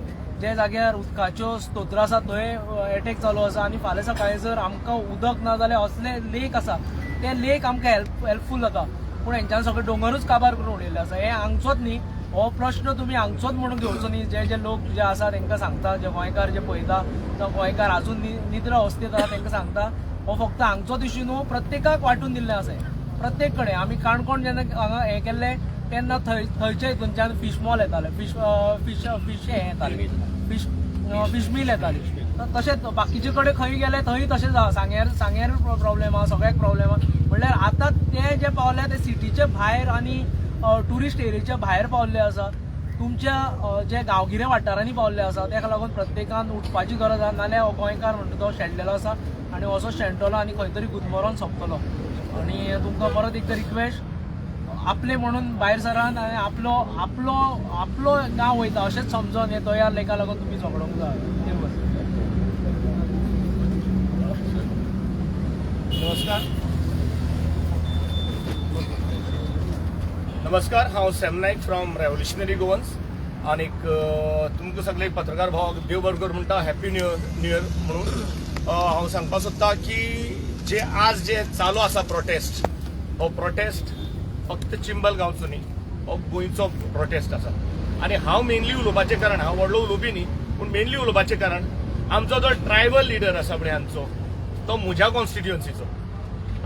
जे जाग्यार उदकाच्यो स्तोत्र आसा थंय एटॅक चालू आसा. आनी फाल्यां सकाळीं जर आमकां उदक ना जाल्यार असले लेक आसा ते लेक आमकां हेल्पफूल जाता, पूण हेंच्यान सगळे दोंगरूच काबार करून उडयल्ले आसा. हें हांगचोच न्ही, हो प्रश्न तुमी हांगचोच म्हणून घेवचो न्ही. जे जे लोक जे आसा तांकां सांगता, जे गोंयकार जे पळयता, जावं गोंयकार आजून निद्रा अवस्थेंत आसा तांकां सांगता, हो फक्त हांगचोच इश्यू न्हू, प्रत्येकाक वांटून दिल्लें आसा. प्रत्येक कडेन आमी काणकोण जेन्ना हांगा हें केल्लें तेन्ना थंयचे हितूनच्यान फीश मॉल येताले, फीश फीश फीश हें येतालें, फीश फीश मील येताली. तशेंच बाकीचे कडेन खंय गेले थंय तशेंच आसा. सांग्यार सांग्यार प्रॉब्लेम आसा, सगळ्याक प्रॉब्लेम आसा. म्हणल्यार आतां ते जे पावले ते सिटीचे भायर आनी ट्युरिस्ट एरियेच्या भायर पावल्ले आसा, तुमच्या जे गांवगिऱ्या वाठारांनी पावल्ले आसा. तेका लागून प्रत्येकान उठपाची गरज आसा, नाल्यार हो गोंयकार म्हणटा तो शेणलेलो आसा आनी असो शेणटलो आनी खंय तरी गुदमरोन सोंपतलो. आनी तुमकां परत एकदां रिक्वेस्ट, आपले म्हणून भायर सरात आनी आपलो आपलो आपलो गांव वयता अशेंच समजोन हे तयार लेखा लागून तुमी झगडोंक जाय. देव बरें. नमस्कार नमस्कार, हांव Sam Naik from revolutionary Goans. आनीक तुमकां सगळे पत्रकार भावाक देव बरें कर म्हणटा, हॅपी न्यू इयर म्हणून. हांव सांगपाक सोदता की जे आज जे चालू आसा प्रोटेस्ट, हो प्रोटेस्ट फक्त चिंबल गांवचो न्ही, हो गोंयचो प्रोटेस्ट आसा. आनी हांव मेनली उलोवपाचें कारण, हांव व्हडलो उलोवपी न्ही, पूण मेनली उलोवपाचें कारण आमचो जो ट्रायबल लिडर आसा पळय हांचो, तो म्हज्या कॉन्स्टिट्युएन्सीचो.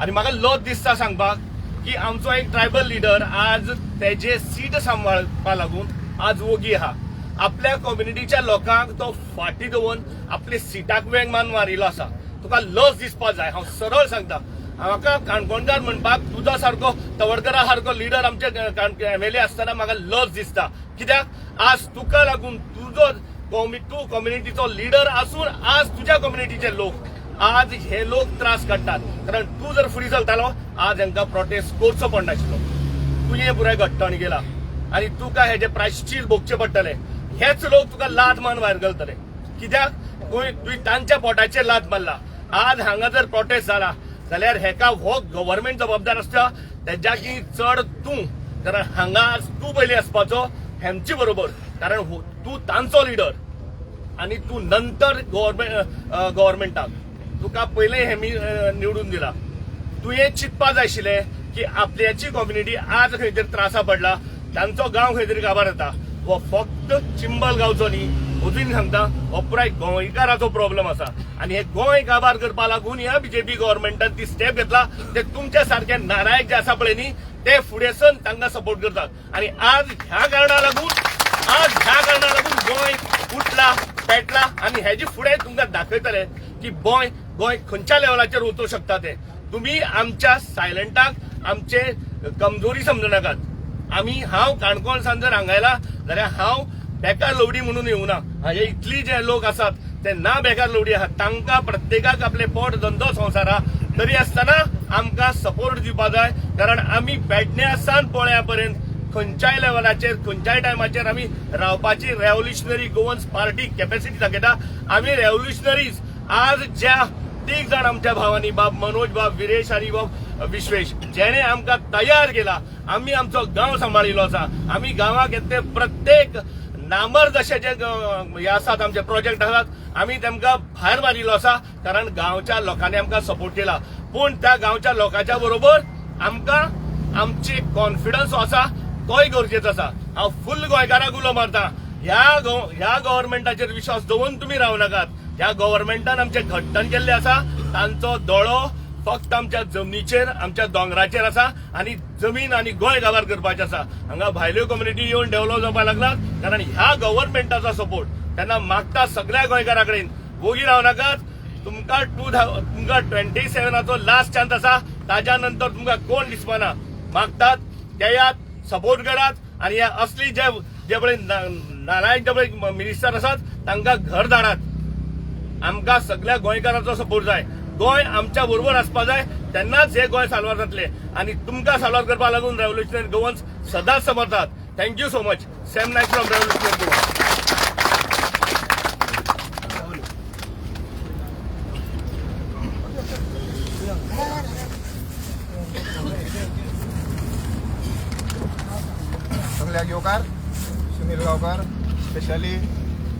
आनी म्हाका लज दिसता सांगपाक की आमचो एक ट्रायबल लिडर आज तेजे सीट सांबाळपा लागून आज वोगी आहा. आपल्या कम्युनिटीच्या लोकांक तो फाटी दवरून आपले सिटाक वेंग मान मारिल्लो आसा. तुका लज दिसपा जाय. हांव सरळ सांगता, म्हाका काणकोणकार म्हणपाक तुजा सारको तवडकरा सारको लिडर आमचे एमएलए आसतना म्हाका लज दिसता. कित्याक आज तुका लागून तुजो तूं कम्युनिटीचो लिडर आसून आज तुज्या कम्युनिटीचे लोक आज हे लोक त्रास काडटात. कारण तूं जर फुडें चलतालो आज हांकां प्रोटेस्ट करचो पडनाशिल्लो. तुजें पुराय घट्टण गेला आनी तुका हेजे प्रायश्चीत भोगचें पडटलें. हेच लोक तुका लात मारून भायर घालतले. कित्याक तुवें तांच्या पोटाचेर लात मारला. आज हांगा जर प्रोटेस्ट जाला जाल्यार हेका हो गव्हर्मेंट जबाबदार आसता, तेज्याकी चड तूं. कारण हांगा आज तूं पयलीं आसपाचो हेमचे बरोबर, कारण तूं तांचो लिडर आनी तूं नंतर गव्हर्मेंटाक तुका पयलें हेमी निवडून दिला. तुवें चिंतपा जाय आशिल्लें की आपल्याची कम्युनिटी आज खंय तरी त्रासा पडला, तांचो गांव खंय तरी काबार जाता. हो फक्त चिंबल गांवचो न्ही, अजून सांगता, हो पुराय गोंयकाराचो प्रॉब्लम आसा. आनी हे गोंय काबार करपा लागून ह्या बीजेपी गव्हर्मेंटान ती स्टेप घेतला. ते तुमच्या सारखे नारायक जे आसा पळय न्ही, ते फुडें सन तांकां सपोर्ट करतात. आनी आज ह्या कारणा लागून गोंय उठला पेटला. आनी हेजे फुडें तुमकां दाखयतले की गोंय खंयच्या लेवलाचेर वचूंक शकता ते. तुमी आमच्या सायलंटाक आमचे कमजोरी समजनाकात. आमी हांव काणकोण सान जर हांगा आयला जाल्यार हांव बेकार लवडी म्हणून येवना. हाजे इतली जे लोक आसात ते ना बेकार लवडी आहात, तांकां प्रत्येकाक आपले पोट धंदो संवसार आहा, तरी आसतना आमकां सपोर्ट दिवपा जाय. कारण आमी पेडण्या सान पोळ्या पर्यंत खंयच्याय लेवलाचेर खंयच्याय टायमाचेर आमी रावपाची रेव्होल्युशनरी गोवन्स पार्टी कॅपॅसिटी दाखयता. आमी रेव्होल्युशनरीज आज ज्या तीग जाण आमच्या भावांनी, बाब मनोज, बाब विरेश आनी बाब विश्वेश, जेणे आमकां तयार केला, आमी आमचो गांव सांबाळिल्लो आसा. आमी गांवाक येतले प्रत्येक नामर्द अशे जे हे आसात आमचे प्रोजेक्ट आसात, आमी तेमकां भायर मारिल्लो आसा. कारण गांवच्या लोकांनी आमकां सपोर्ट केला. पूण त्या गांवच्या लोकांच्या बरोबर आमकां आमची कॉन्फिडन्स आसा तोय गरजेचो आसा. हांव फुल गोंयकारांक उलो मारता, ह्या गव्हर्मेंटाचेर विश्वास दवरून तुमी रावं नाकात. ह्या गव्हर्मेंटान आमचें घट्टण केल्लें आसा. तांचो दोळो फक्त आमच्या जमनीचेर, आमच्या दोंगराचेर आसा आनी जमीन आनी गोंय काबार करपाचें आसा. हांगा भायल्यो कम्युनिटी येवन डेव्हलप जावपाक लागलात, कारण ह्या गव्हर्मेंटाचो सपोर्ट तेन्ना मागता सगळ्या गोंयकारां कडेन, वोगी रावं नाकात. तुमकां 27 लास्ट चान्स आसा, ताज्या नंतर तुमकां कोण दिसपाना. मागतात येयात, सपोर्ट करात. आनी ह्या असली जे जे पळय नालायक जे पळय मिनिस्टर आसात तांकां घर धाडात. आमकां सगळ्या गोंयकारांचो सपोर्ट जाय. गोंय आमच्या बरोबर आसपा जाय, तेन्नाच हे गोंय साल्वार जातले. आनी तुमकां साल्वार करपाक लागून रेव्होल्युशनरी गोवन्स सदांच समर्थात. Thank you so much. Sam Naik from revolutionary Goans. सगळ्याक येवकार. सुनील गांवकार, स्पेशली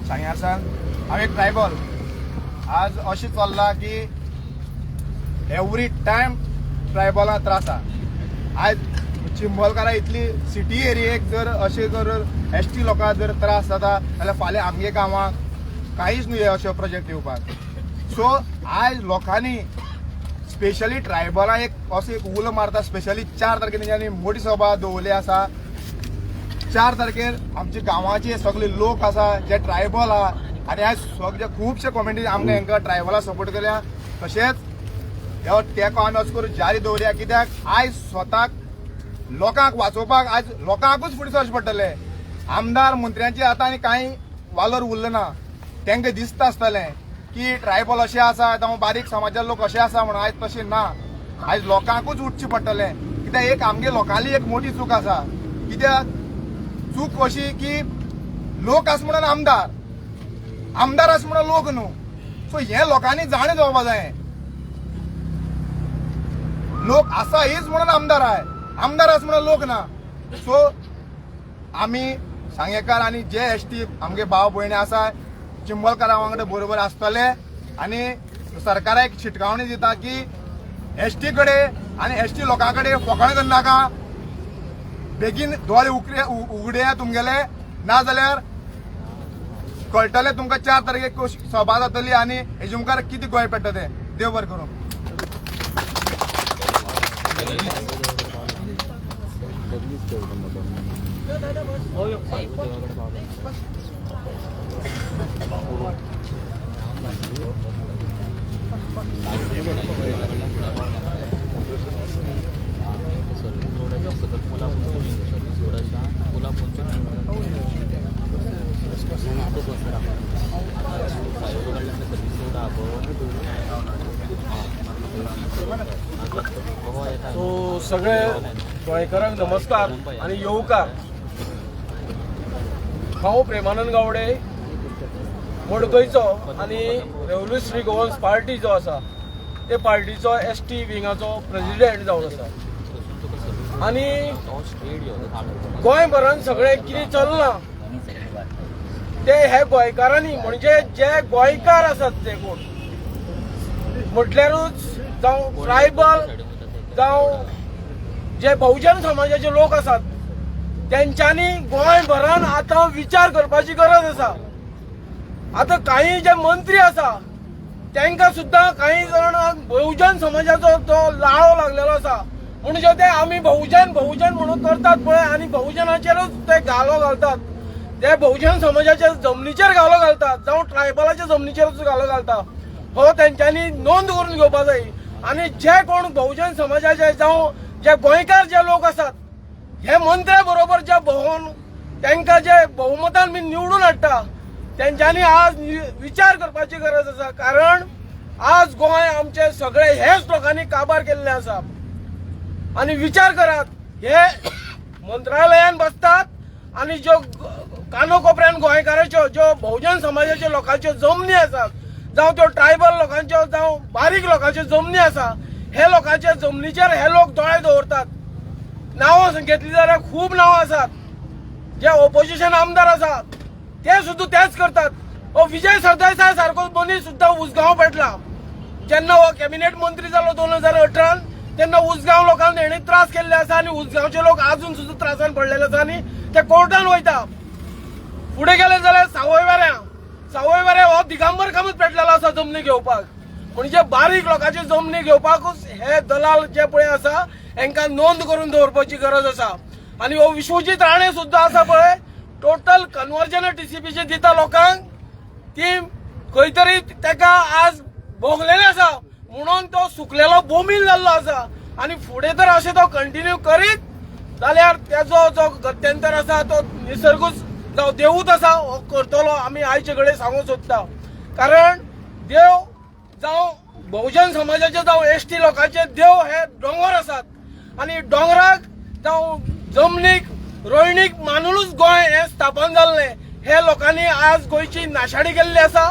सांग्यार सान. हांव एक ट्रायबल. आज अशें चल्लां की एवरी टायम ट्रायबलां त्रास आहा. आयज चिंबलकारां इतली सिटी एरियेक जर अशें जर एस टी लोकांक जर त्रास जाता जाल्यार फाल्यां आमगे गांवांक कांयच न्हय अशे प्रोजेक्ट येवपाक. सो आयज लोकांनी स्पेशली ट्रायबलां एक असो एक उलो मारता. स्पेशली 4 तारखेर तेंच्यांनी मोठी सभा दवरली आसा. 4 तारखेर आमचे गांवाचे सगळे लोक आसा जे ट्रायबल आहा आनी आयज सगळे खुबशे कम्युनिटी आमकां हांकां ट्रायबलां सपोर्ट केल्या. तशेंच हो तेंको आमी अशें करून जारी दवरया, कित्याक आयज स्वताक लोकांक वाचोवपाक आयज लोकांकूच फुडें सरचें पडटलें. आमदार मंत्र्यांची आतां आनी कांय वालोर उरलो ना. तांकां दिसता आसतलें की ट्रायबल अशें आसा, जावं बारीक समाजा लोक अशें आसा म्हणून. आयज तशें ना. आयज लोकांकूच उठचें पडटलें. कित्याक एक आमगे लोकांली एक मोठी चूक आसा. कित्याक चूक अशी की लोक आसा म्हणून आमदार, आमदार आसा म्हणून लोक न्हू. सो हे लोकांनी जाणें जावपा जाय, लोक आसा हीच म्हणून आमदार आहे, आमदार आसा म्हणून लोक ना. सो आमी सांगेकार आनी जे एस टी आमगे भाव भयणी आसा चिंबलकारा वांगडा बरोबर आसतले आनी सरकाराक शिटकावणी दिता की एस टी कडेन आनी एस टी लोकां कडेन फोकाणां करनाका, बेगीन दोळे उगडया तुमगेले, ना जाल्यार कळटले तुमकां 4 तारखेक सभा जातली आनी हेजे मुखार कितें गोंय पेट्टा तें. देव बरें करूं. सो सगळे गोंयकारांक नमस्कार आनी येवकार. हांव प्रेमानंद गावडे, मडकयचो आनी रेव्होल्युशनरी गोवन्स पार्टी जो आसा ते पार्टीचो एस टी विंगाचो प्रेजिडेंट जावन आसा. आनी गोंयभरान सगळें कितें चल्लां ते हे गोंयकारांनी, म्हणजे जे गोंयकार आसात ते कोण म्हटल्यारूच जावं ट्रायबल जावं जे बहुजन समाजाचे लोक आसात तेंच्यांनी गोंयभरान आतां विचार करपाची गरज आसा. आतां काही जे मंत्री आसा तांकां सुद्दां काही जाणांक बहुजन समाजाचो तो लाळो लागलेलो आसा, म्हणजे ते आमी बहुजन बहुजन म्हणून करतात पळय आनी बहुजनाचेरूच ते घालो घालतात, ते बहुजन समाजाच्या जमनीचेर घालो घालतात जावं ट्रायबलाच्या जमनीचेरूच घालो घालता. हो तेंच्यांनी नोंद करून घेवपा जाय. आनी जे कोण बहुजन समाजाचे जावं जे गोंयकार जे लोक आसात हे मंत्र्या बरोबर जे भोवन तांकां जे बहुमतान बी निवडून हाडटा तेंच्यांनी आज विचार करपाची गरज आसा. कारण आज गोंय आमचे सगळे हेच लोकांनी काबार केल्ले आसा. आनी विचार करात, हे मंत्रालयान बसतात आनी ज्यो कानो कोपऱ्यान गोंयकाराच्यो ज्यो बहुजन समाजाच्यो लोकांच्यो जमनी आसात जावं त्यो ट्रायबल लोकांच्यो जावं बारीक लोकांच्यो जमनी आसा, हे लोकांच्या जमनीचेर हे लोक दोळे दवरतात. नांवां घेतली जाल्यार खूब नांवां आसात, जे ओपोजिशन आमदार आसात ते सुद्दां तेच करतात. हो विजय सरदेसाय सारको मनीस सुद्दां उसगांव पेटला. जेन्ना हो कॅबिनेट मंत्री जालो 2018 तेन्ना उसगांव लोकांक हेणी त्रास केल्ले आसा आनी उसगांवचे लोक आजून सुद्दां त्रासान पडलेले आसा आनी ते कोर्टान वयता. फुडें गेले जाल्यार सावयवेऱ्यां, सावयवेऱ्यां हो दिगंबर कामत पेटलेलो आसा जमनी घेवपाक. म्हणजे बारीक लोकांची जमनी घेवपाकूच हे दलाल जे पळय आसा हेंकां नोंद करून दवरपाची गरज आसा. आनी हो विश्वजीत राणे सुद्दां आसा पळय, टोटल कन्वर्जन टीसीपीचे दिता लोकांक, ती खंय तरी ताका आज भोगलेले आसा म्हणून तो सुकलेलो बोमील जाल्लो आसा. आनी फुडें तर अशें तो कंटिन्यू करीत जाल्यार तेजो जो गत्यंतर आसा तो निसर्गूच जावं देवूच आसा हो करतलो, आमी आयचे कडेन सांगूंक सोदता. कारण देव जावं बहुजन समाजाचे जावं एस टी लोकांचे देव हे दोंगर आसात आनी दोंगराक जावं जमनीक रोयणीक मानुनूच गोंय हें स्थापन जाल्लें. हे लोकांनी आज गोंयची नाशाडी केल्ली आसा,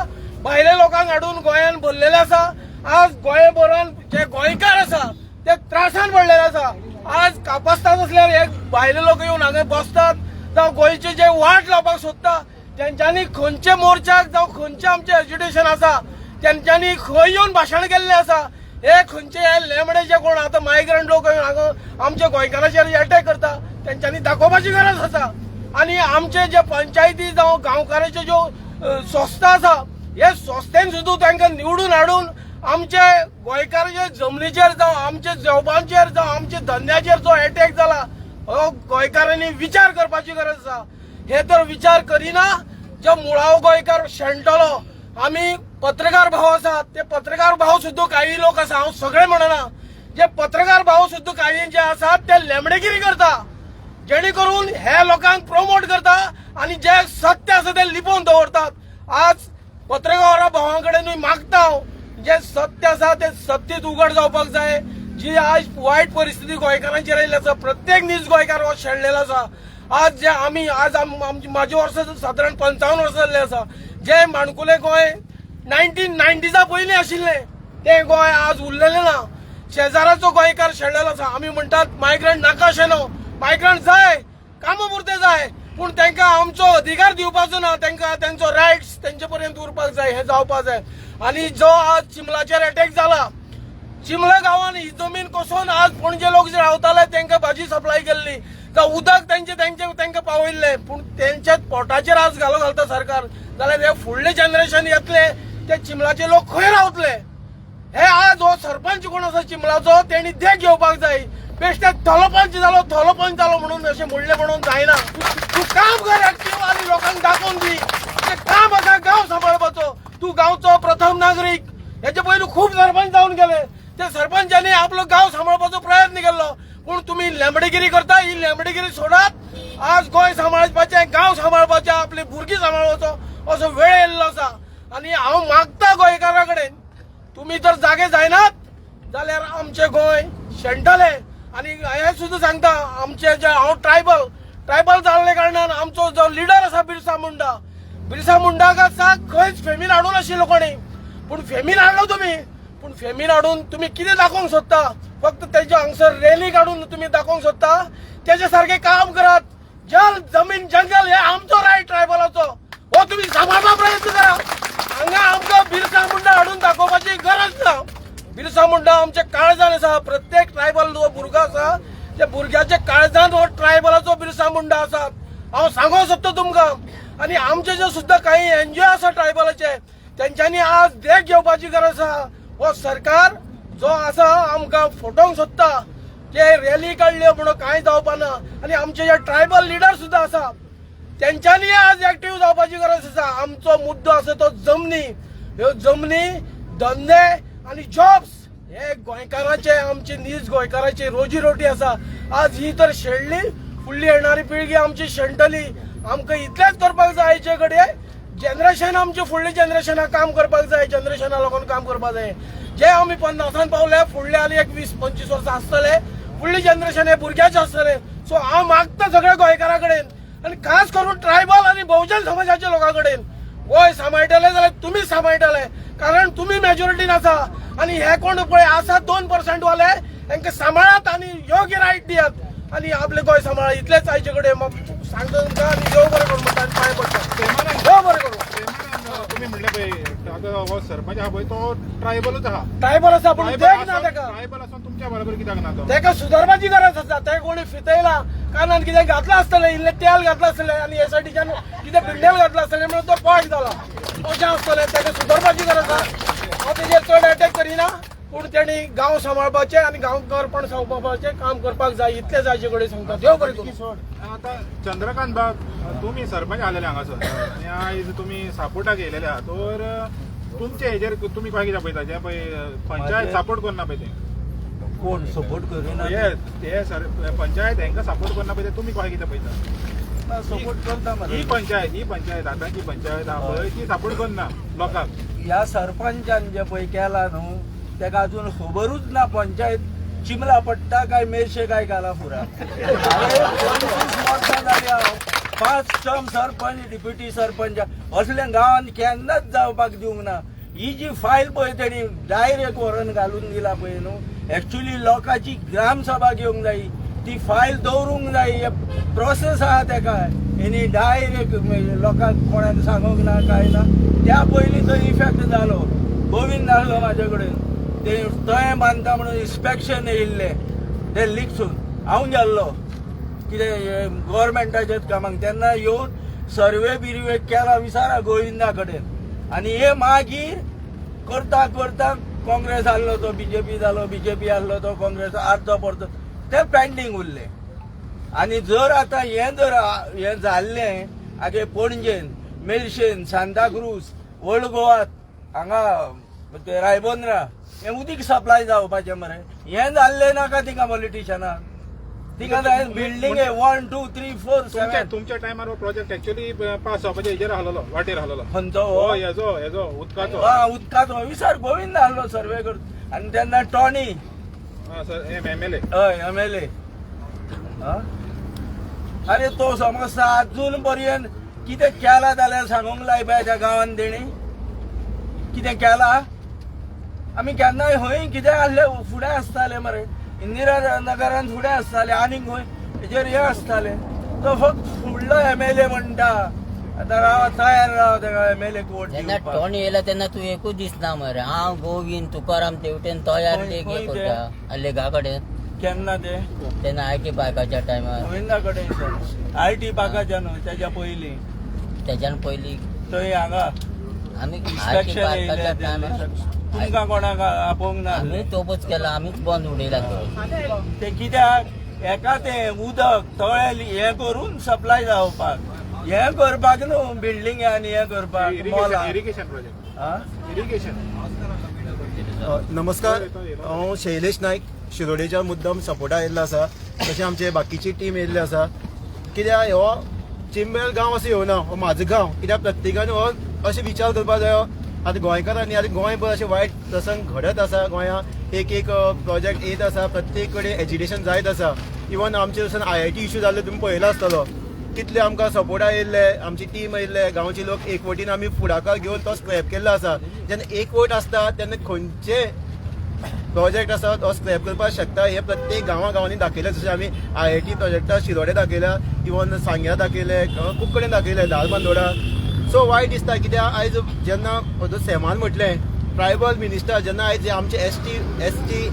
भायल्या लोकांक हाडून गोंयान भरलेले आसा. आज गोंयभरान जे गोंयकार आसा ते त्रासान पडलेले आसा. आज कापस्तान आसल्यार हे भायले लोक येवन हांगा बसतात जावं गोंयची जे वाट लावपाक सोदता तेंच्यांनी खंयचे मोर्चाक जावं खंयचे आमचे एज्युकेशन आसा तेंच्यांनी खंय येवन भाशण केल्लें आसा. हे खंयचे हे लेमडे जे कोण आतां मायग्रंट लोक येवन हांगा आमच्या गोंयकाराचेर अटॅक करता तेंच्यांनी दाखोवपाची गरज आसा. आनी आमचे जे पंचायती जावं गांवकाराच्यो ज्यो संस्था आसा हे संस्थेन सुद्दां तांकां निवडून हाडून आमचे गोंयकाराच्या जमनीचेर जावं आमच्या जेवपाचेर जावं आमच्या धंद्याचेर जो अटॅक जाला हो गोंयकारांनी विचार करपाची गरज आसा. हे तर विचार करिना जो मुळावो गोंयकार शेणटलो. आमी पत्रकार भाव आसात, ते पत्रकार भाव सुद्दां काही लोक आसा, हांव सगळे म्हणना, जे पत्रकार भाव सुद्दां काही जे आसात ते लेमडेगिरी करता जेणे करून हे लोकांक प्रमोट करता आनी जे सत्य आसा ते लिपोवन दवरतात. आज पत्रकार भावां कडेनूय मागता हांव, जे सत्य आसा ते सत्य उघड जावपाक जाय. जी आज वायट परिस्थिती गोंयकारांचेर आयिल्ली आसा, प्रत्येक नीज गोंयकार हो शेणलेलो आसा. आज जे आमी आज आमची म्हाजी वर्सां सादारण 55 वर्सां जाल्ली आसा. जे माणकुले गोंय 1990सा पयलीं आशिल्लें तें गोंय आज उरलेलें ना. शेजाराचो गोंयकार शेणलेलो आसा. आमी म्हणटात मायग्रंट नाका अशें न्हू, मायग्रंट जाय, कामां पुरते जाय, पूण तांकां आमचो अधिकार दिवपाचो ना. तांकां तेंचो रायट्स तेंचे पर्यंत उरपाक जाय, हें जावपाक जाय. आनी जो आज चिमलाचेर एटॅक जाला, चिमला गांवान ही जमीन कसोन आज पणजे लोक जे रावताले तांकां भाजी सप्लाय केल्ली, जावं उदक तेंचे तेंचे तांकां पावयल्लें, पूण तेंच्या पोटाचेर आज घालो घालता सरकार. जाल्यार हे फुडले जनरेशन येतले ते चिमलाचे लोक खंय रावतले? हे आज हो सरपंच कोण आसा चिमलाचो तेणी देख घेवपाक जाय. बेश्टे थलो पंच जालो, थलो पंच जालो म्हणून अशें म्हणलें म्हणून जायना. तूं काम कर एक्टीव आनी लोकांक दाखोवन दी तें काम आसा गांव सांबाळपाचो. तूं गांवचो प्रथम नागरीक. हेचे पयलू खूब सरपंच जावन गेले, ते सरपंचांनी आपलो गांव सांबाळपाचो प्रयत्न केल्लो, पूण तुमी लेंबडेगिरी करता. ही लेंबडेगिरी सोडात. आज गोंय सांबाळपाचें, गांव सांबाळपाचें, आपली भुरगीं सांबाळपाचो असो वेळ येयल्लो आसा. आनी हांव मागता गोंयकारा कडेन, तुमी जर जागे जायनात जाल्यार आमचें गोंय शेणटलें. आनी हें सुद्दां सांगता, आमचे जे हांव ट्रायबल, ट्रायबल जाल्ले कारणान आमचो जो लिडर आसा बिरसा मुंडा, बिरसा मुंडाक आसा खंयच फेमीन हाडून आशिल्लो कोणी, पूण फेमीन हाडलो तुमी. पूण फेमीन हाडून तुमी कितें दाखोवंक सोदता? फक्त तेजे हांगसर रॅली काडून तुमी दाखोवंक सोदता? तेजे सारकें काम करात. जल जमीन जंगल हे आमचो रायट ट्रायबलाचो, हो तुमी सांबाळपा प्रयत्न करा. हांगा आमकां बिरसा मुंडा हाडून दाखोवपाची गरज ना. बिरसा मुंडा आमच्या काळजान आसा. प्रत्येक ट्रायबल जो भुरगो आसा त्या भुरग्याच्या काळजान हो ट्रायबलाचो बिरसा मुंडा आसा, हांव सांगूंक सोदता तुमकां. आनी आमचे जे सुद्दां काही एनजीओ आसा ट्रायबलाचे, तेंच्यांनी आज देख घेवपाची गरज आसा. हो सरकार जो आसा आमकां फटोवंक सोदता, ते रॅली काडल्यो म्हणून कांय जावपा ना. आनी आमचे जे ट्रायबल लिडर सुद्दां आसा तेंच्यांनी आज एक्टीव जावपाची गरज आसा. आमचो मुद्दो आसा तो जमनी, ह्यो जमनी, धंदे आनी जॉब्स हे गोंयकाराचे, आमची नीज गोंयकाराची रोजी रोटी आसा. आज ही तर शेणली, फुडली येणारी पिळगी आमची शेणटली. आमकां इतलेंच करपाक जाय, हाचे कडेन जनरेशन आमचे फुडले जनरेशनाक काम करपाक जाय, जनरेशना लागून काम करपाक जाय. जे आमी 50 पावले, फुडले आनी एक 20-25 वर्सां आसतले, फुडली जनरेशन हे भुरग्याचे आसतले. सो हांव मागता सगळ्या गोंयकारा कडेन आनी खास करून ट्रायबल आनी बहुजन समाजाच्या लोकां कडेन, गोंय सांबाळटले जाल्यार तुमी सांबाळटले, कारण तुमी मेजॉरिटीन आसा. आनी हे कोण पळय आसा 2% वाले, तांकां सांबाळात आनी योग्य रायट दियात आनी आपले गोंय सांबाळा. इतलेंच आयचे कडेन सांगता तुमकां. आनी देव बरें करूं म्हणटा आनी पांय पडटा. देव बरें करूं. तुमी म्हणलें पळय, आतां हो सरपंच आहा पळय तो ट्रायबलूच आहा. ट्रायबल आसा पूण देख ना ताका. ट्रायबल आसून तुमच्या बरोबर कित्याक ना तो? ताका सुदारपाची गरज आसा. ताका कोणी फितयला, कानान कितें घातलां आसतलें, इल्लें तेल घातलां आसतलें आनी एसआयटीच्यान कितें बिंडेल घातलां आसतलें म्हणून तो पॉयंट जाला अशें आसतलें. ताका सुदारपाची गरज आसा. हांव तेजेर चड अटॅक करिना, पूण तेणी गांव सांबाळपाचें आनी गांवकारपण सांबाळपाचें काम करपाक जाय, इतलें जायचे कडेन सांगता. देव बरें करूं. आतां चंद्रकांत बाब, तुमी सरपंच आलेले हांगासर आनी आयज तुमी सापोर्टाक येयलेले आहा, तर तुमचे हेजेर तुमी काय कितें पळयता? जे पळय पंचायत सपोर्ट करना पळय ते कोण सपोर्ट करिना? हे सर पंचायत हेंकां सपोर्ट करना पळय ते, तुमी काय कितें पळयता? सपोर्ट करता ही मरे. पंचायत, ही पंचायत आतांची पंचायत आहा पळय ती सपोर्ट करना लोकांक. ह्या सरपंचान जे पळय केला न्हू, तेका अजून खबरूच ना पंचायत चिमला पडटा काय मेर्शे काय कालापुरा. 25 वर्सां जाली हांव, 5 टर्म सरपंच, डिप्युटी सरपंच, असल्या गांवांत केन्नाच जावपाक दिवंक ना. ही जी फायल पळय तेणी डायरेक्ट व्हरून घालून दिला पळय न्हू, एक्चुली लोकांची ग्रामसभा घेवंक जाय, ती फायल दवरूंक जाय, प्रोसेस आहा तेका. हेणी डायरेक्ट लोकांक कोणाक सांगूंक ना काय ना. त्या पयलीं तो इफेक्ट जालो. गोविंद आहलो म्हाजे कडेन, ते तळें बांदता म्हणून इन्स्पेक्शन येयल्लें दिल्लीकसून, हांव गेल्लो कितें गोवोरमेंटाच्याच कामाक, तेन्ना येवन सर्वे बिर्वे केला विचारा गोविंदा कडेन. आनी हे मागीर करता करता काँग्रेस आहलो तो बीजेपी जालो, बीजेपी आहलो तो काँग्रेस, अर्दो पडतो ते पेंडींग उरले. आनी जर आतां हें जर हें जाल्लें आगे पणजेन, मेर्शेन, सांताक्रूज, ओल्ड गोवात, हांगा ते रायबंद्रा हें उदीक सप्लाय जावपाचें मरे. हें जाल्लें नाका तिका पॉलिटिशनाक, तिका जाय बिल्डींग 1 2 3 4 7. तुमच्या टायमार हो प्रोजेक्ट एक्चुअली पास जावपाचे हेजेर आहलोलो, वाटेर आहलोलो. खंयचो हो हो? हेजो हेजो उदकाचो. हा उदकाचो विचार गोविंद आहलो सर्वे कर. आनी तेन्ना टॉनी एमएलए. हय, एमएलए. अरे तो समज अजून पर्यंत कितें केला जाल्यार सांगूंक लाय पळय. त्या गांवान तेणी कितें केला? आमी केन्नाय खंय कितें आहले फुडें आसताले मरे, इंदिरा नगरान फुडें आसताले, आनीक खंय हेजेर हे आसताले. तो फक्त फुडलो एमएलए म्हणटा. आतां राव, तयार राव तेका एमएलए वोट जेन्ना दिवपाक. टोणी येयला तेन्ना तूं एकूच दिसना मरे. हांव गोविंद तुकाराम तेवटेन तयार खंय लेक खंय हे करता लेगा कडेन. केन्ना ते? तेन्ना I T पार्काच्या टायमार. गोविंदा कडेन I T पार्काच्या न्हू, तेच्या पयलीं. तेच्यान पयलीं. थंय हांगा आमी I T inspection पार्काच्या येयले. टायमार तुमकां कोणाक आपोवंक ना. आमी तोपच केला, आमीच बंद उडयला तो. ते कित्याक एका ते उदक तळे हे करून सप्लाय जावपाक हे करपाक न्हू, बिल्डिंग आनी हे करपाक मॉलां. Irrigation project. हा? इरिगेशन. नमस्कार, हांव शैलेश नायक, शिरोडेच्या मुद्दम सपोर्टा येयल्लो आसा. तशें आमचे बाकीची टीम येयल्ली आसा. कित्याक हो चिंबल गांव असो येवना, हो म्हाजो गांव. कित्याक प्रत्येकान हो अशें विचार करपाक जायो. आतां गोंयकारांनी आतां गोंयभर अशें वायट प्रसंग घडत आसा. गोंयांत एक एक प्रोजेक्ट येत आसा, प्रत्येक कडेन एजिटेशन जायत आसा. इवन आमचे वचून आयआयटी इशू जाल्लो तुमी पळयलो आसतलो, कितले आमकां सपोर्टा येयल्ले, आमची टीम येयल्ले, गांवचे लोक एकवटीन आमी फुडाकार घेवन तो स्क्रॅप केल्लो आसा. जेन्ना एकवट आसता तेन्ना खंयचे प्रोजेक्ट आसा तो स्क्रॅप करपाक शकता, हे प्रत्येक गांवा गांवांनी दाखयलें. जशें आमी आयआयटी प्रोजेक्टार शिरोडे दाखयल्या, इवन सांग्या दाखयले, खूब कडेन दाखयले, धारबांदोडा. सो वायट दिसता कित्याक आयज जेन्ना सॅमान म्हटलें ट्रायबल मिनिस्टर, जेन्ना आयज आमचे एसटी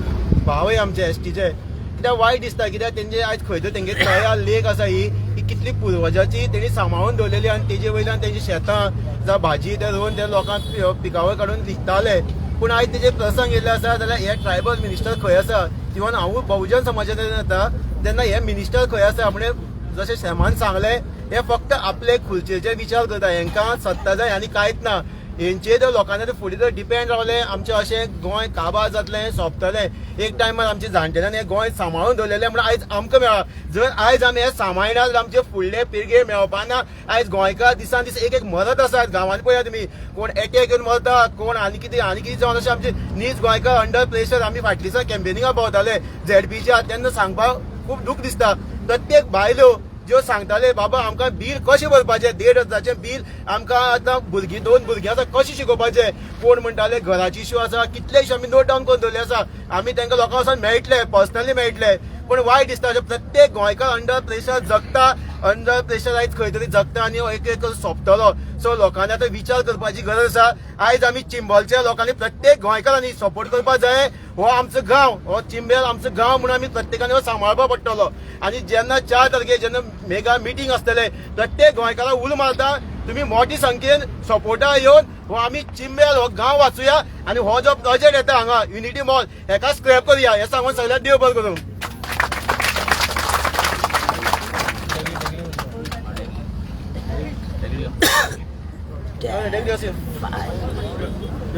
भावय आमचे एसटीचे, कित्याक वायट दिसता. कित्याक तेंचे आयज खंय तर तेंगे तळ्या लेक आसा, ही ही कितली पुर्वजाची तेणी सांबाळून दवरलेली आनी तेजे वयल्यान तेंची शेतां जावं भाजी ते रोवन ते लोकांक पिकावळ काडून विकताले. पूण आयज तेजे प्रसंग येयल्ले आसा जाल्यार हे ट्रायबल मिनिस्टर खंय आसा? इवन हांवूय बहुजन समाजांतल्यान येता, तेन्ना हे मिनिस्टर खंय आसा? म्हणजे जशें सॅमान सांगलें, हे फक्त आपले खुर्चेचे विचार करता. हेंकां सत्ता जाय आनी कांयच ना. हेंचेर जर लोकांनी फुडें जर डिपेंड रावले, आमचें अशें गोंय काबार जातलें, सोंपतलें. एक टायमार आमचे जाणटेल्यांनी हें गोंय सांबाळून दवरलेलें म्हणून आयज आमकां मेळ्ळां. जर आयज आमी हें सांबाळना जाल्यार आमचे फुडले पिळगे मेळपाना. आयज गोंयकार दिसान दीस एक एक मरत आसात. गांवांनी पळयात तुमी, कोण एटॅक येवन मरता, कोण आनी कितें आनी कितें जावन, अशें आमचे नीज गोंयकार अंडर प्रेशर. आमी फाटल्या दिसा कॅम्पेनिंगाक भोंवताले झेडपीच्या, तेन्ना सांगपाक खूब दूख दिसता. प्रत्येक बायलो ज्यो सांगताले, बाबा आमकां बील कशें भरपाचें, 1,500चें बील आमकां आतां भुरगीं, 2 भुरगीं आसा, कशें शिकोवपाचें. कोण म्हणटाले घराची इश्यू आसा, कितले इश्यू आमी नोट डावन करून दवरले आसा. आमी तांकां लोकां वचोन मेळटले, पर्सनली मेळटले. पूण वायट दिसता अशें प्रत्येक गोंयकार अंडर प्रेशर जगता, अंडर प्रेशर आयज खंय तरी जगता आनी एक एक सोंपतलो. सो लोकांनी आतां विचार करपाची गरज आसा. आयज आमी चिंबलच्या लोकांनी, प्रत्येक गोंयकारांनी सपोर्ट करपाक जाय. हो आमचो गांव, हो चिंबल आमचो गांव म्हणून आमी प्रत्येकान हो सांबाळपाक पडटलो. आनी जेन्ना 4 तारखेर जेन्ना मेगा मिटींग आसतले, प्रत्येक गोंयकाराक उलो मारता, तुमी मोठी संख्येन सपोर्टा येवन हो आमी चिंबल हो गांव वाचुया आनी हो जो प्रोजेक्ट येता हांगा युनिटी मॉल हेका स्क्रॅप करुया. हें सांगून सगळ्यांक देव बरें करूं.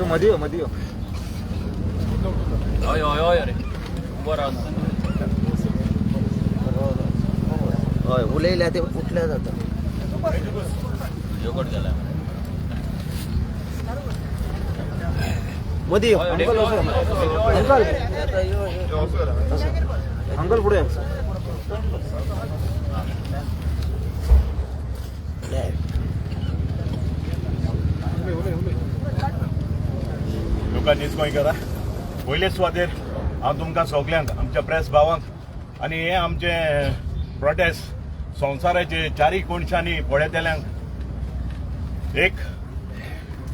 मदी मदी. हय हय हय, अरे उबो राव. हय, उलयल्या ते उठल्या जाता. जोकट गेला. मदी. अंकल. अंकल, अंकल फुडें. तुमकां नीज गोंयकारा, पयले सुवातेर हांव तुमकां सगल्यांक, आमच्या प्रेस भावांक आनी हे आमचे प्रोटेस्ट संवसाराचे चारी कोनशांनी पळयतल्यांक एक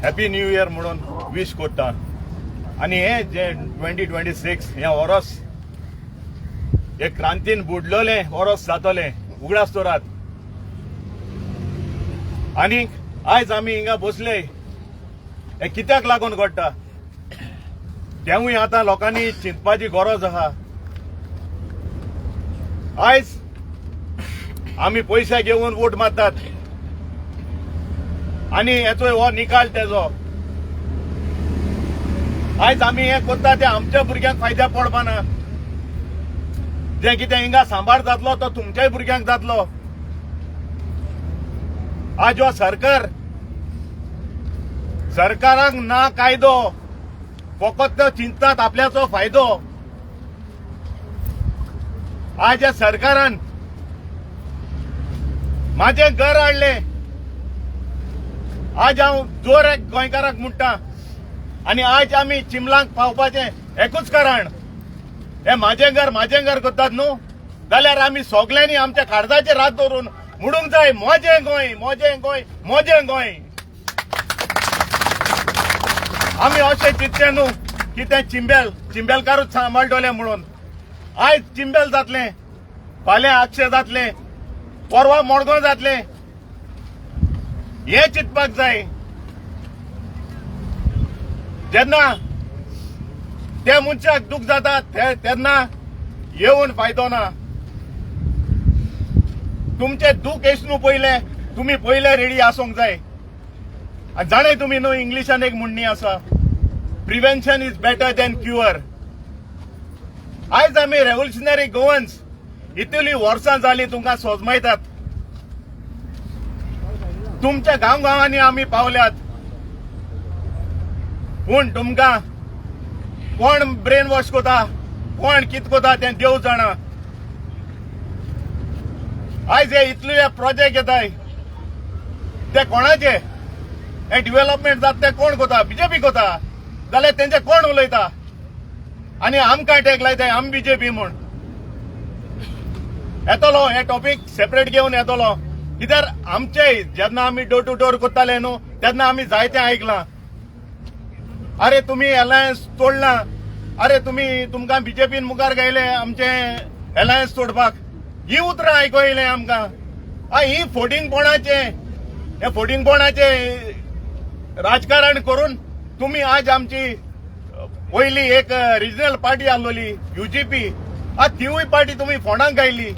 हॅपी न्यू इयर म्हणून वीश करता. आनी हे जे 2026 हें वरस हे क्रांतीन बुडलोलें वरस जातलें, उगडास दवरात. आनी आयज आमी हिंगा बसले हे कित्याक लागून घडटा तेवूय आतां लोकांनी चिंतपाची गरज आसा. आयज आमी पयशे घेवन वोट मारतात आनी हेचो हो निकाल तेजो. आयज आमी हें करता तें आमच्या भुरग्यांक फायद्याक पडपाना. जें कितें हिंगा सांबाळ जातलो तो तुमच्याय भुरग्यांक जातलो. आज हो सरकार, सरकाराक ना कायदो, फकत चिंततात आपल्याचो फायदो. आज ह्या सरकारान म्हाजें घर हाडलें. आज हांव जोर एक गोंयकाराक म्हणटा आनी आज आमी चिंबलांक पावपाचें एकूच कारण, हे म्हाजें घर म्हाजें घर करतात न्हू, जाल्यार आमी सगल्यांनी आमच्या काळजाचेर हात दवरून म्हणूंक जाय म्हजें गोंय, म्हजें गोंय, म्हजें गोंय. आमी अशें चिंतचें न्हू की तें चिंबेल चिंबेलकारूच सांबाळटले म्हणून. आयज चिंबेल जातलें, फाल्यां आगशे जातलें, परवा मडगांव जातलें, हें चिंतपाक जाय. जेन्ना त्या मनशाक दूख जाता तेन्ना येवन फायदो ना. तुमचे दूख येस न्हू पयले, तुमी पयले रेडी आसूंक जाय. आनी जाणा तुमी न्हू, इंग्लिशान एक म्हणणी आसा, prevention is better than cure. आयज आमी रेव्होल्युशनरी गोवन्स इतली वर्सां जाली तुमकां सोजमायतात, तुमच्या गांव गांवांनी आमी पावल्यात, पूण तुमकां कोण ब्रेन वॉश कोता, कोण कित कोता तें देव जाणा. आयज हे इतले प्रोजेक्ट येताय ते कोणाचे, हे डिव्हेलपमेंट जाता ते कोण कोता? बीजेपी कोता. जाल्यार तेंचे कोण उलयता आनी आमकां टॅग लायताय आम बीजेपी म्हूण. येतलो हे टॉपीक सेपरेट घेवन येतलो, कित्याक आमचे जेन्ना आमी डोर टू डोर करताले न्हू तेन्ना आमी जायतें आयकलां, अरे तुमी अलायन्स तोडला, अरे तुमी तुमकां बीजेपीन मुखार गायले आमचे अलायन्स तोडपाक, ही उतरां आयको येयलें आमकां. ही फोटिंगपणाचें, हे फोटिंगपणाचें राजकारण करून तुमी आज आमची पयली एक रिजनल पार्टी आसलोली युजीपी, आज तिवूय पार्टी तुमी फोंडांक गायली.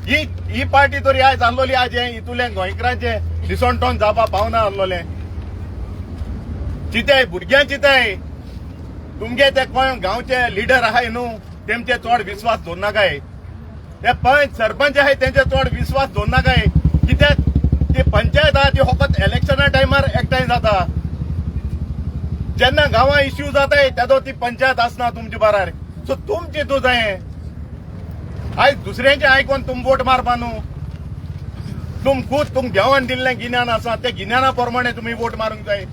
ही ही पार्टी तरी आयज आसलोली, आज हें हितूलें गोंयकारांचें दिसोणटोन जावपा पावना आसलोलें. चिंताय भुरग्यां, चिंताय तुमगे ते कोण गांवचे लिडर आहाय न्हू तेमचे चड विस्वास दवरनाकाय, ते पंच सरपंच आहाय तेंचे चड विस्वास दवरनाकाय, कित्याक ती पंचायत आहा ती फकत इलेक्शना टायमार एकठांय जाता, जेन्ना गांवां इश्यू जाताय तेदो ती पंचायत आसना तुमचे बरार. सो तुम चिंतू जाय, आयज दुसऱ्यांचें आयकोन तुम वोट मारपा न्हू, तुम खूद तुम देवान दिल्लें गिन्यान आसा त्या गिन्याना प्रमाणे तुमी वोट मारूंक जाय.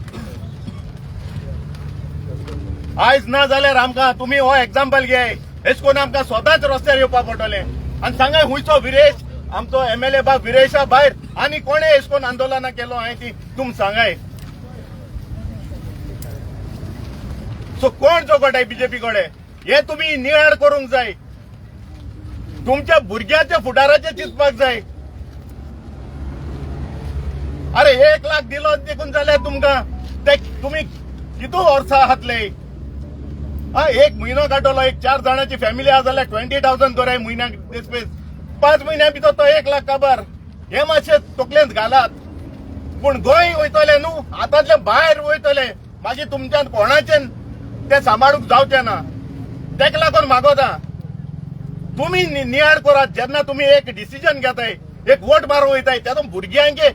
आयज ना जाल्यार आमकां तुमी हो एग्जाम्पल घेय, हेच करून आमकां स्वताच रस्त्यार येवपाक पडटलें. आनी सांगाय खुंयचो विरेश आमचो एमएलए बाब विरेशा भायर आनी कोणें हेच करून आंदोलनां केलो हांवें ती तुम सांगाय. सो कोण जोगटाय बीजेपी कडेन हे तुमी नियाळ करूंक जाय, तुमच्या भुरग्याच्या फुडाराचें चिंतपाक जाय. अरे 1 लाख दिलो देखून जाल्यार तुमकां ते तुमी कितू वर्सां आहातले, हा एक म्हयनो काडटलो, एक 4 जाणांची फॅमिली आहा जाल्यार 20,000 दवराय म्हयन्याक देसपेस, 5 म्हयन्या भितर तो 1 लाख काबार. हे मातशें तकलेंत घालात, पूण गोंय वयतले न्हू हातांतले भायर वयतले, मागीर तुमच्यान कोणाचें ते सांबाळूंक जावचें ना. तेका लागून मागोता तुमी नियाळ करात, जेन्ना तुमी एक डिसिजन घेताय, एक वोट मारूंक वयताय तेतून भुरग्यांचे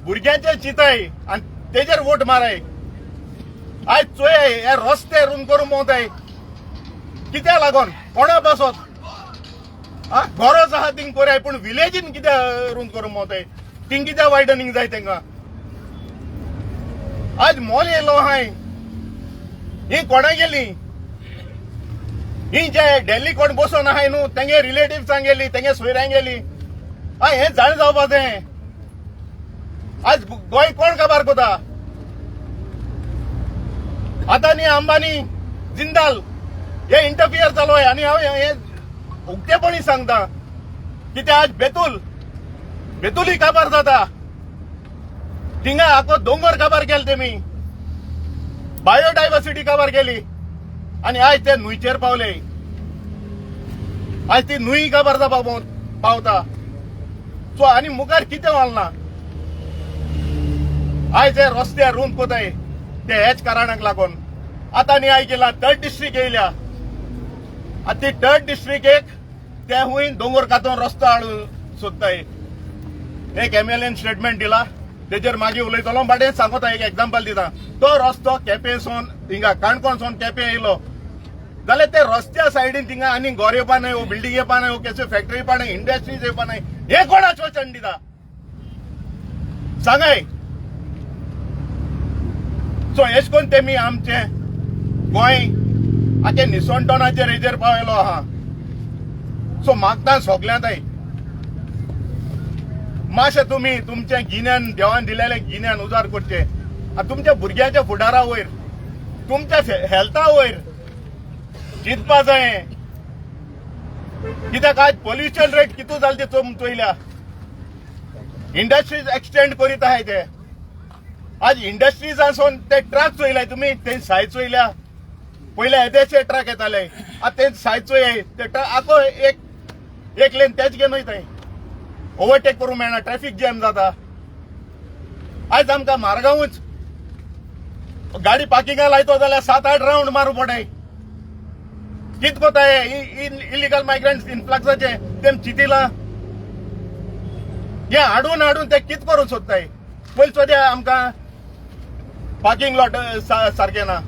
भुरग्यांचे चिंताय आनी तेजेर वोट माराय. आयज चोय हे रस्ते रूंद करून भोंवताय कित्याक लागून, कोणा पासत गरज आहा थिंग कोराय, पूण विलेजीन कित्याक रूंद करून भोंवताय, थिंग कित्याक वायडनींग जाय तेंकां. आज मॉल येयलो आहाय, ही कोणा गेली, ही जे दिल्ली कोण बसोन आहाय न्हू तेंगे रिलेटिव्सां गेली, तेंगे सोयऱ्यां गेली. हें जाण जावपाचें. आज गोंय कोण काबार कोता? आतां न्ही अंबानी जिंदाल हे इंटरफियर चालू आहे. आनी हांव हे उक्तेपणी सांगता कित्याक आज बेतूल बेतुली काबार जाता, थिंगा आखो दोंगर काबार केले तेमी, बायोडायवर्सिटी काबार केली आनी आयज ते न्हंयचेर पावले. आयज ती न्हंय काबार जावपाक पावता. सो आनी मुखार कितें वचना, आयज हे रस्ते रूंद कोताय ते हेच कारणाक लागून. आतां न्ही आयज गेला थर्ड डिस्ट्रिक्ट येयल्या, आतां ती थर्ड डिस्ट्रिक्ट एक ते हुंय दोंगर कातोन रस्तो हाडूंक सोदताय. एक एमएलएन स्टेटमेंट दिला तेजेर मागीर उलयतलो, बट हें सांगता एक एग्जाम्पल दिता. तो रस्तो केपें सोन हिंगा काणकोण सोन केपें येयलो, जाल्यार ते रस्त्या सायडीन थिंगा आनी घर येवपा न्हय, बिल्डींग येवपा न्हय, केसो फॅक्टरी येवपा न्हय, इंडस्ट्रीज येवपा न्हय. हे कोण आश्वासन दिता सांगाय? सो एश कोन तेमी आमचे गोंय आतां निसणटणाचेर हेजेर पावयलो आहा. सो मागता सगल्यांत मातशें तुमी तुमचें गिन्यान, देवान दिलेलें गिन्यान उजार करचें आनी तुमच्या भुरग्यांच्या फुडारा वयर, तुमच्या हेल्था वयर चिंतपा जाय. कित्याक आज पोल्युशन रेट कितू जालें ते चोयल्या, इंडस्ट्रीज एक्सटेंड करीत आहाय ते. आज इंडस्ट्रीजासून ते ट्रक चोयले तुमी, ते सायज चोयल्या. पयले येदेशे ट्रक येताले, आतां ते सायज चोय, ते ट्रक आखो एक एक लेन तेच घेवन वयताय, ओवरटेक करूंक मेळना, ट्रॅफिक जॅम जाता. आयज आमकां मार्गावूच गाडी पार्किंगा लायतो जाल्यार 7-8 रावंड मारूं पडय. कित कोताय इलिगल मायग्रंट्स इन्फ्लक्साचे तेम चितिला हे हाडून हाडून ते कित करूंक सोदताय. पयलीं सोद्या आमकां पार्किंग लॉट सारकें ना,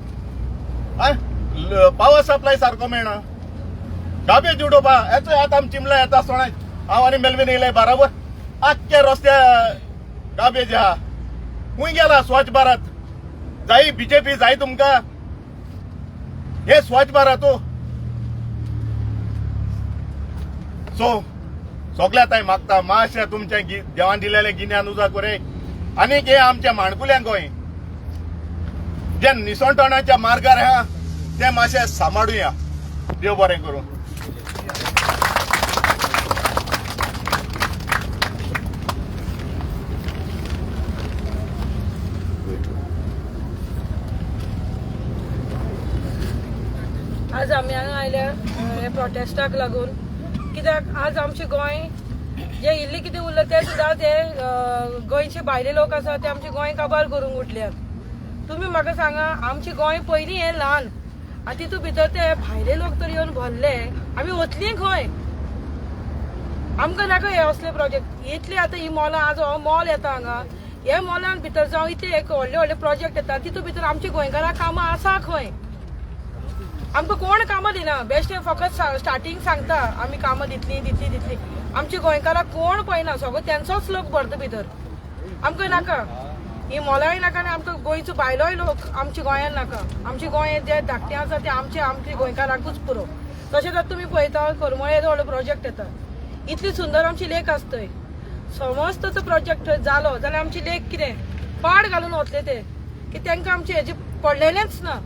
पावर सप्लाय सारको मेळना, गार्बेज उडोवपा येचो. आतां आमी चिमला येता आसतना हांव आनी मेलवीन येयले बराबर, आख्खे रस्त्या गार्बेज आहा. खूंय गेला स्वच्छ भारत? जाय बीजेपी जाय तुमकां हे स्वच्छ भारत. सो सगल्या ताय मागता मातशें तुमचें देवान दिलेलें गिन्यान उजा करे आनी हे आमच्या माणकुल्यांक गोंय जे निसणटणाच्या मार्गार आहा ते मातशें सांबाळुया. देव बरें करूं. आज आमी हांगा आयल्या हे प्रोटेस्टाक लागून, कित्याक आज आमचें गोंय जे इल्लें कितें उरलां तें सुद्दां ते गोंयचे भायले लोक आसा ते आमचें गोंय काबार करूंक उठल्यात. तुमी म्हाका सांगा, आमचें गोंय पयलीं हें ल्हान आनी तितूंत भितर ते भायले लोक तर येवन भरले, आमी वतलीं खंय? आमकां नाका हे असले प्रोजेक्ट. इतले आतां ही मॉलां, आज हो मॉल येता हांगा, हे मॉलान भितर जावं इतले एक व्हडले व्हडले प्रोजेक्ट येता, तितूंत भितर आमच्या गोंयकारांक कामां आसा खंय? आमकां कोण कामां दिना. बेश्टे फकत स्टार्टींग सांगता आमी कामां दितली दितली दितली, आमच्या गोंयकारांक कोण पळयना, सगळो तेंचोच लोक भरता भितर. आमकां नाका ही मॉलांय नाका आनी आमकां गोंयचो भायलोय लोक आमच्या गोंयान नाका. आमच्या गोंय जे धाकटें आसा ते आमचे आमचे गोंयकारांकूच पुरो. तशेंच आतां तुमी पळयता करमळे येदो व्हडलो प्रोजेक्ट येता, इतली सुंदर आमची लेक आसतय, समज तो प्रोजेक्ट जालो जाल्यार आमची लेक कितें पाड घालून वतले ते, की तांकां आमचे हेजें पडलेलेंच ना.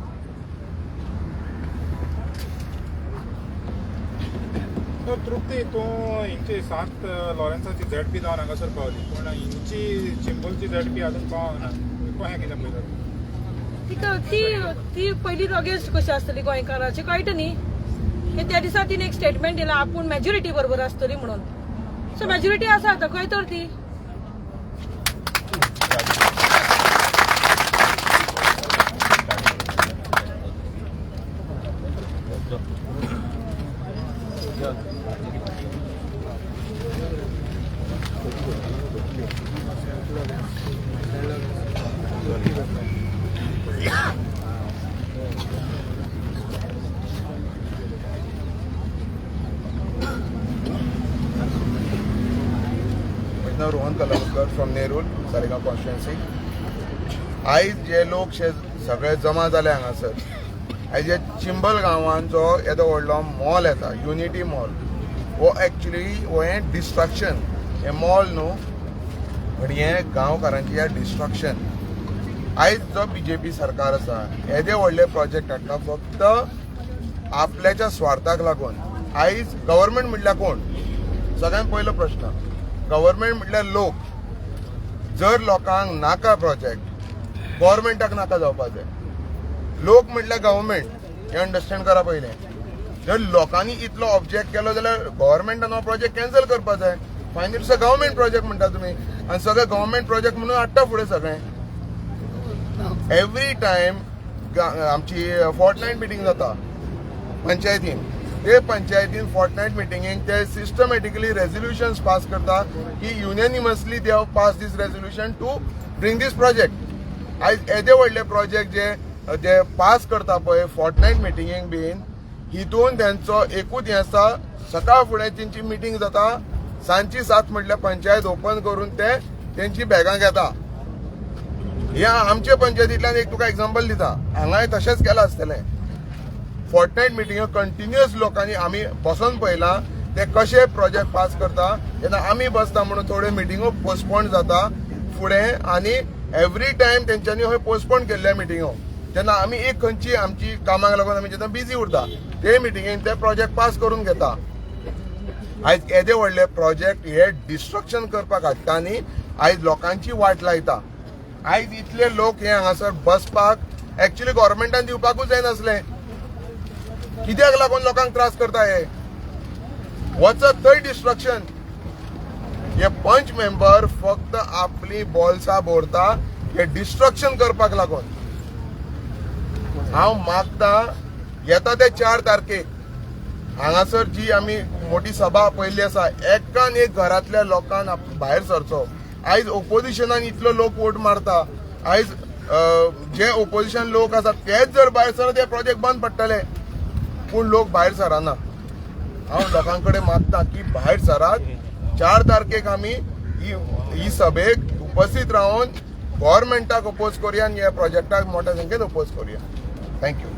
सो तृप्ती, तूं हिंची सांत लॉरेन्साची झेड पी जावन हांगासर पावली, पूण हिंची चिंबलची झेड पी अजून पावना, कशें कितें पळयता? तिका ती ती पयलीं अगेन्स्ट कशी आसतली गोंयकाराची कळटा न्ही. त्या दिसा तिने एक स्टेटमेंट दिला आपूण मेजॉरिटी बरोबर आसतली म्हणून, सो मेजॉरिटी आसा आतां खंय तर ती. Rohan Kalangkar from Nerul, Saligao constituency. आयज जे लोक सगळे जमा जाले हांगासर, आयज जे चिंबल गांवान जो येदो व्हडलो मॉल येता, युनिटी मॉल, हो एक्चुली हो हें डिस्ट्रक्शन, हें मॉल न्हू बट हें गांवकारांचें हें डिस्ट्रक्शन. आयज जो बीजेपी सरकार आसा येदे व्हडले प्रोजेक्ट हाडटा फक्त आपल्याच्या स्वार्थाक लागून. आयज गव्हर्मेंट म्हटल्यार कोण? सगळ्यांत पयलो प्रश्न. गव्हर्मेंट म्हटल्यार लोक. जर लोकांक नाका प्रोजेक्ट, गव्हर्मेंटाक नाका जावपा जाय. लोक म्हटल्यार गव्हर्मेंट, हें अंडरस्टँड करा पयलें. जर लोकांनी इतलो ऑब्जेक्ट केलो जाल्यार गव्हर्मेंटान हो प्रोजेक्ट कॅन्सल करपा जाय. Fine, it's a government project म्हणटा तुमी, आनी सगळे गव्हर्मेंट प्रोजेक्ट म्हणून हाडटा फुडें सगळें. एवरी टायम आमची फोर्टनायट मिटींग जाता पंचायतीन, ते पंचायतीन फोर्टनायट मिटिंगेक ते सिस्टमॅटिकली रेजोल्युशन्स पास करता की unanimously they have pass this resolution to bring this project. आयज येदे व्हडले प्रोजेक्ट जे जे पास करता पळय फोर्टनायट मिटिंगेक बीन, हितून तेंचो एकूच हें आसा, सकाळ फुडें तेंची मिटींग जाता, सांजची 7 म्हटल्यार पंचायत ओपन करून ते तेंची बॅगां घेता. ह्या आमचे पंचायतींतल्यान एक तुका एग्जाम्पल दिता, हांगाय तशेंच केलां आसतलें. फोर्टनायट मिटिंगो कंटिन्युअस लोकांनी आमी बसोन पळयलां ते कशे प्रोजेक्ट पास करता. जेन्ना आमी बसता म्हणून थोड्यो मिटिंगो पोस्टपोन जाता फुडें आनी एवरी टायम तेंच्यांनी हय पोस्टपोन केल्ल्या मिटिंगो. जेन्ना आमी एक खंयची आमची कामाक लागून आमी जेन्ना बिजी उरता ते मिटिंगेन ते प्रोजेक्ट पास करून घेता. आयज येदे व्हडले प्रोजेक्ट हे डिस्ट्रक्शन करपाक हाडटा आनी आयज लोकांची वाट लायता. आयज इतले लोक हे हांगासर बसपाक एक्चुअली गव्हर्मेंटान दिवपाकूच जायनासलें. कित्याक लागून लोकांक त्रास करता हे? वचत थंय डिस्ट्रक्शन. हे पंच मेंबर फक्त आपली बोल्सां भरता हे डिस्ट्रक्शन करपाक लागून. हांव मागता येता ते 4 तारखेक हांगासर जी आमी मोठी सभा पळयल्ली आसा, एकान एक घरांतल्या लोकांक भायर सरचो. आयज ओपोजिशनान इतलो लोक वोट मारता, आयज जे ओपोजिशन लोक आसा तेच जर भायर सरत हे प्रोजेक्ट बंद पडटले, पूण लोक भायर सरना. हांव लोकां कडेन मागता की भायर सरात. 4 तारखेक आमी ही सभेक उपस्थित रावन गव्हर्मेंटाक अपोज करुया आनी ह्या प्रोजेक्टाक मोठ्या संख्येन अपोज करुया. Thank you.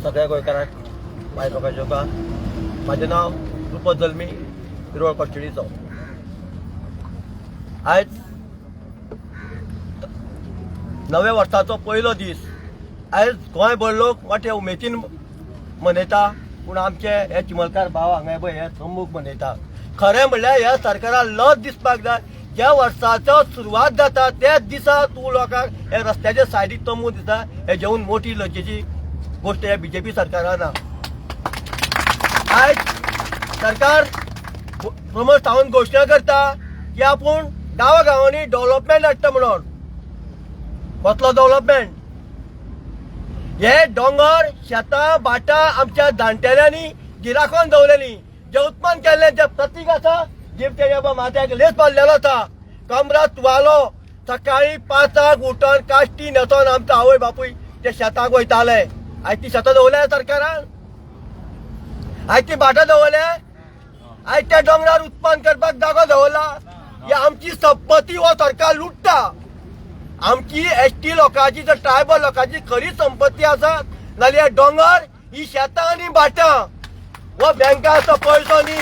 सगळ्या गोंयकारांक माय लोकांच्या म्हाजें नांव रुपत जल्मी, पिरवळ कस्टडीचो. आयज नव्या वर्साचो पयलो दीस. आयज गोंयभर लोक मोठे उमेदीन मनयता, पूण आमचे हे चिमलकार भाव हांगा पळय हे तंबूक मनयता. खरें म्हणल्यार ह्या सरकाराक लज दिसपाक जाय. ज्या वर्साचो सुरवात जाता त्याच दिसा तूं लोकांक हे रस्त्याच्या सायडीक तंबू दिता, हे जेवन मोठी लजेची गोष्ट ह्या बीजेपी सरकारान ना. आयज सरकार प्रमोद सावंत घोशणा करता की आपूण गांवागांवांनी डेव्हलपमेंट हाडटा म्हणून. कसलो डेव्हलपमेंट? हे दोंगर शेतां भाटां आमच्या जाणटेल्यांनी गिराखोन दवरलेली, जे उत्पन्न केल्लें जे प्रतीक आसा, जे तेज्या माथ्याक लेस बांदलेलो आसा, कमरात तुवालो, सकाळी 5 उठून काश्टी न्हेसोन आमचो आवय बापूय ते शेताक वयताले. आयज ती शेतां दवरल्या सरकारान, आयज ती भाटां दवरल्या, आयज त्या दोंगरार उत्पन्न करपाक जागो दवरला. ही आमची संपत्ती हो सरकार लुट्टा. आमची एसटी लोकांची जर ट्रायबल लोकांची खरी संपत्ती आसा जाल्यार दोंगर, ही शेतां आनी भाटां, हो बँकाचो पयसो न्ही.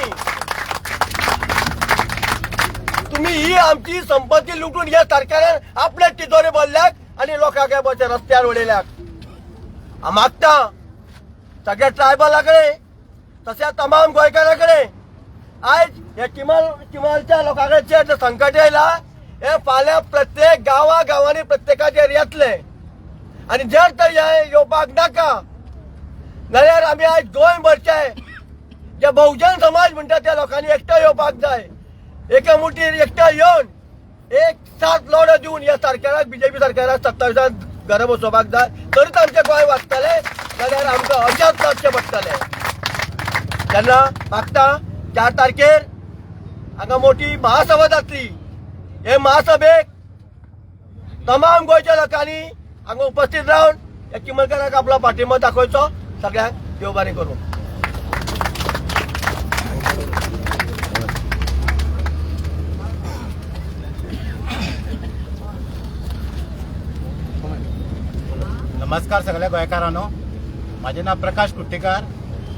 तुमी ही आमची संपत्ती लुटून ह्या सरकारान आपले तिजोरे भरल्यात आनी लोकांक रस्त्यार उडयल्यात. हांव मागता सगळ्या ट्रायबला कडेन तशेंच तमाम गोंयकारां कडेन, आयज हे चिमलच्या लोकां कडेन जे संकट येयला हे फाल्यां प्रत्येक गांवा गांवांनी प्रत्येकाचेर येतलें. आनी जर तर हें येवपाक नाका जाल्यार आमी आयज गोंयभरचे जे बहुजन समाज म्हणटा त्या लोकांनी एकठांय येवपाक जाय. एका मुठीर एकठांय येवन एक साथ लढो दिवन ह्या सरकाराक, बीजेपी सरकाराक 27 घरा बसोवपाक जाय, तरीच आमचें गोंय वाचतलें, जाल्यार आमकां अशेंच लढचें पडटलें. तेन्ना मागता 4 तारखेर हांगा मोठी महासभा जातली. हे महासभेक तमाम गोंयच्या लोकांनी हांगा उपस्थित रावन ह्या चिमलकाराक आपलो पाठिंबो दाखोवचो. सगळ्यांक देव बरें करूं. नमस्कार सगळ्या गोंयकारांनो, म्हाजें नांव प्रकाश कुट्टीकार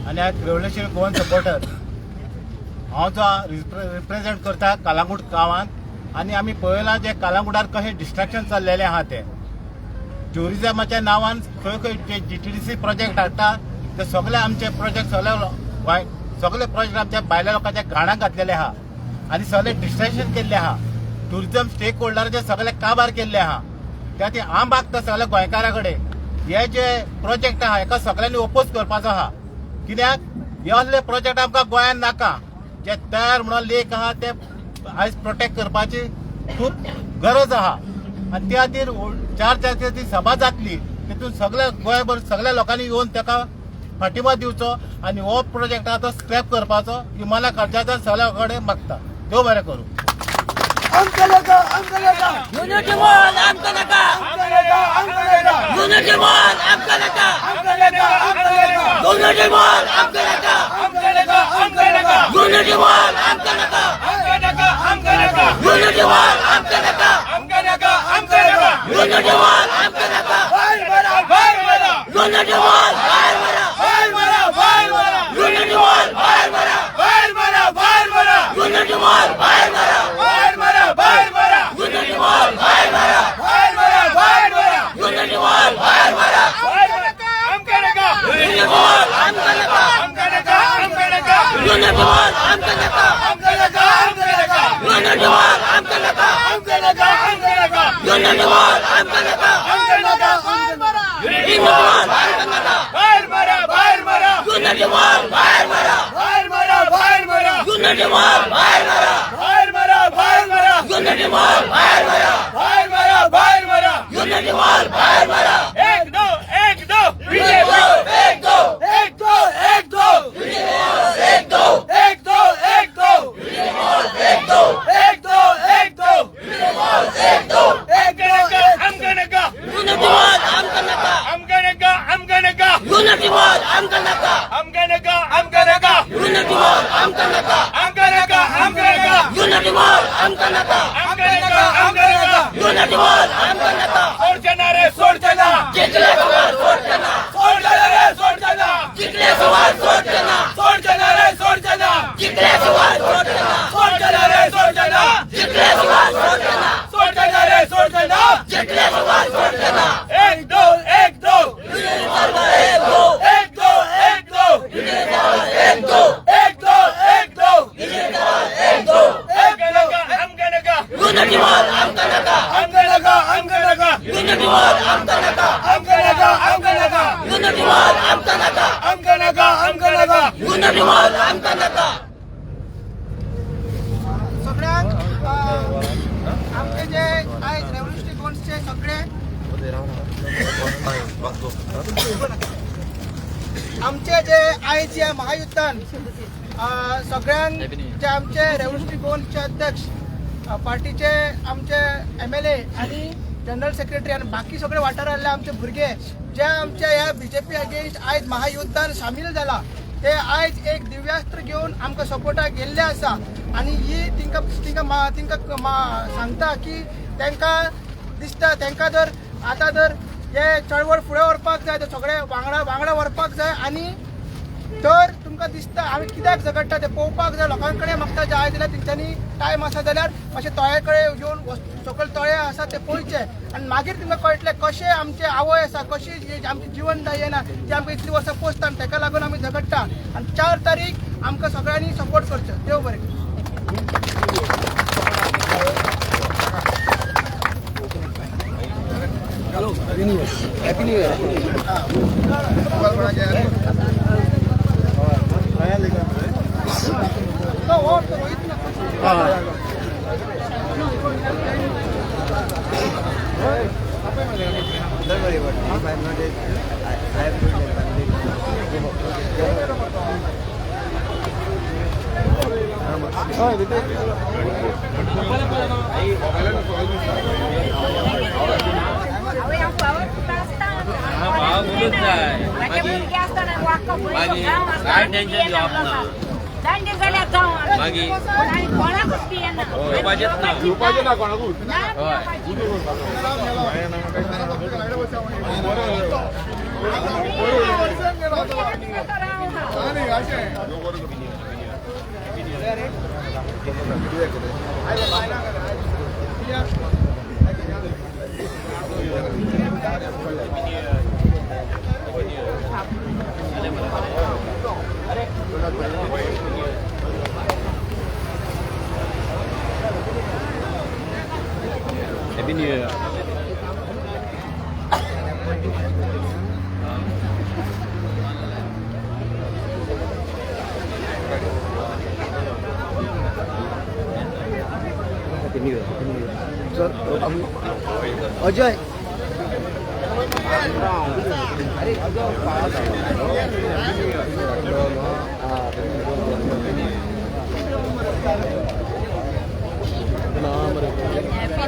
आनी हांव रेव्होल्युशन गोवन सपोर्टर. हांव जो रिप्रेझेंट करता कालांगूट गांवांत आनी आमी पळयलां जे कालांगुटार कशें डिस्ट्रक्शन चल्लेलें आहा तें. ट्युरिजमाच्या नांवान खंय खंय जे GTDC project हाडटा ते सगळे आमचे प्रोजेक्ट, सगळे सगळे प्रोजेक्ट आमच्या भायल्या लोकांच्या घाणाक घातलेले आहा आनी सगळे डिस्ट्रक्शन केल्ले आहा. ट्युरिजम स्टेक होल्डराचे सगळे काबार केल्ले आहा. त्या खातीर हांव मागता सगळ्या गोंयकारां कडेन हे जे प्रोजेक्ट आहा हेका सगळ्यांनी ओपोज करपाचो आहा. कित्याक हे असले प्रोजेक्ट आमकां गोंयांत नाका. जे तयार म्हणून लेक आहा ते आयज प्रोटेक्ट करपाची खूब गरज आहा आनी त्या खातीर 4 तारखेर ती सभा जातली तितून सगळ्या गोंयभर सगळ्या लोकांनी येवन ताका फाटिबा दिवचो आनी हो प्रोजेक्ट आतां स्क्रॅप करपाचो इमाला कर्जाचा सगळ्या कडेन मागता. देव बरें करूं. आमकां नाका, आमकां नाका, युनिटी मॉल आमकां नाका, आमकां नाका, आमकां नाका, युनिटी मॉल आमकां नाका, आमकां नाका, आमकां नाका, युनिटी मॉल आमकां नाका, आमकां नाका, आमकां नाका, युनिटी मॉल आमकां नाका, आमकां नाका, आमकां नाका, युनिटी मॉल आमकां नाका, आमकां नाका, आमकां नाका, युनिटी मॉल आमकां नाका, भायर मारा, भायर मारा, युनिटी मॉल भायर मारा, भायर मारा, भायर मारा, युनिटी मॉल भायर मारा, भायर मारा, भायर मारा, युनिटी मॉल भायर मारा, भायर मारा, भायर मारा, युनिटी मॉल भायर मारा, भायर मारा, भायर मारा, युनिटी मॉल भायर मारा, आमकां नाका, युनिटी मॉल आमकां नाका, आमकां नाका, आमकां नाका, युनिटी मॉल आमकां नाका, आमकां नाका, आमकां नाका, युनिटी मॉल आमकां नाका, आमकां नाका, आमकां नाका, युनिटी मॉल आमकां नाका, आमकां नाका, युनिटी मॉल आमकां नाका, भायर मारा, भायर मारा, युनिटी मॉल भायर मारा, भायर मारा, भायर मारा, युनिटी मॉल भायर मारा, भायर मारा, भायर मारा, युनिटी मॉल भायर मारा, भायर मारा, भायर मारा, युनिटी मॉल भायर मारा, एक दो, एक दो, एक दो, एक दो, एक दो, एक दो, एक दो, एक दो, एक दो, एक दो, एक दो, एक दो, एक दो, एक दो, आमकां नाका, युनिटी मॉल आमकां नाका, आमकां नाका, आमकां नाका, युनिटी मॉल आमकां नाका, आमकां नाका, आमकां नाका, युनिटी मॉल आमकां नाका, आमकां नाका, आमकां नाका, युनिटी मॉल आमकां नाका, आमकां नाका, आमकां नाका, युनिटी मॉल आमकां नाका, सोडचे ना रे, सोडचे ना, जिंकले सवाल सोडचे ना, सोडचे ना रे, सोडचे ना, जिंकले सवाल सोडचे ना, सोडचे ना रे, सोडचे ना, जिंकले सवाल सोडचे ना, सोडचे ना रे, सोडचे ना, जिंकले सवाल सोडचे ना, सोडचे ना रे, सोडचे ना, जिंकले सवाल सोडचे ना, एक दो, एक दो, एक दो, एक दो, एक दो, एक दो, एक दो, एक दो, एक दो, आमकां नाका, आमकां नाका, युनिटी मॉल आमकां नाका, आमकां नाका, आमकां नाका, युनिटी मॉल आमकां नाका, आमकां नाका, आमकां नाका, युनिटी मॉल आमकां नाका, आमकां नाका, आमकां नाका. युनिटी मॉल आमकां नाका. सगळ्यांक आमचे जे आयज रेव्होल्युशनरी गोवन्सचे सगळे आमचे जे आयज ह्या महायुद्धान सगळ्यांक जे आमचे रेव्होल्युशनरी गोवन्सचे अध्यक्ष पार्टीचे आमचे MLA आनी जनरल सेक्रेटरी आनी बाकी सगळे वाठारांतले आमचे भुरगे जे आमच्या ह्या BJP against आयज महायुद्धान सामील जाला ते आयज एक दिव्यास्त्र घेवन आमकां सपोर्टाक गेल्ले आसा आनी ही तिंका तिंका तिंका सांगता की तांकां दिसता तांकां जर आतां जर हे चळवळ फुडें व्हरपाक जाय तर सगळे वांगडा वांगडा व्हरपाक जाय आनी तर तुमकां दिसता आमी कित्याक झगडटा तें पळोवपाक जाय. लोकां कडेन मागता जाय जाल्यार तेंच्यांनी टायम आसा जाल्यार मातशें तळ्या कडेन येवन सकयल तळे आसा ते पळोवचे आनी मागीर तुमकां कळटलें कशें आमचे आवय आसा कशी आमची जिवन येना ती आमकां इतलीं वर्सां पोसता आनी ताका लागून आमी झगडटा आनी 4 तारीख आमकां सगळ्यांनी सपोर्ट करचो. देव बरें करूं. Happy new year. Don't worry about it. If I'm not, I have to काय टेन्शन घेवप ना, मागीर घेवपाचेंच ना, घेवपाचें ना कोणाकूच. हय, happy new year. Happy new year. Happy new year. Sir, Ajay. Happy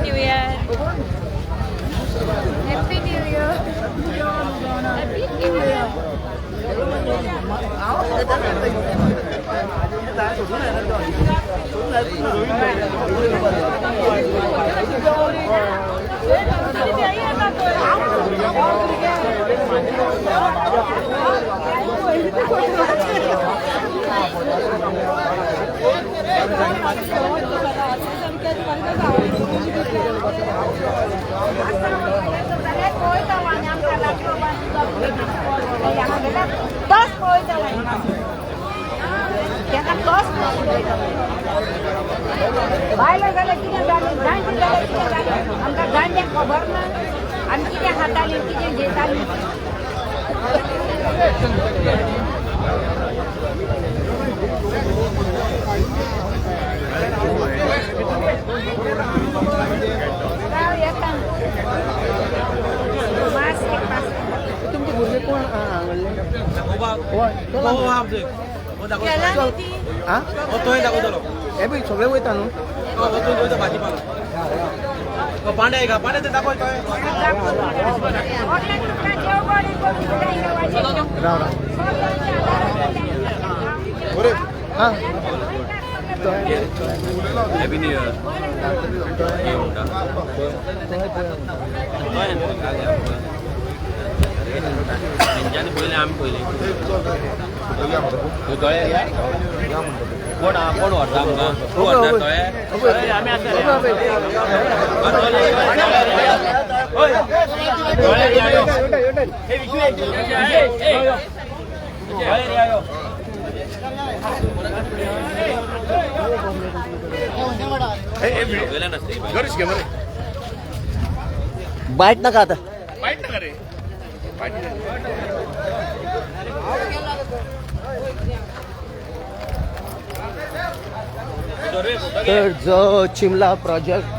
New Year. Happy New Year. Happy New Year. बायलां जाल्यार कितें जालें, जाणटीं जाल्यार कितें जालें, आमकां जाणट्यांक खबर ना आमी कितें खातालीं कितें घेतालीं. येता मास्क तुमचे भुरगे कोण हांगले? हे पळय सगळे वयता न्हू. भाजीपालो पांडे का पांडे दाखय. राव राव हां. Happy new year. तेंच्यांनी पयलें आमी पयलें. तोळे कोण कोण व्हरता आमकां? तूं व्हरता तोळे? आमी आसा. बायट नाका आता. बायट नाका रे. तर जो चिमला प्रोजेक्ट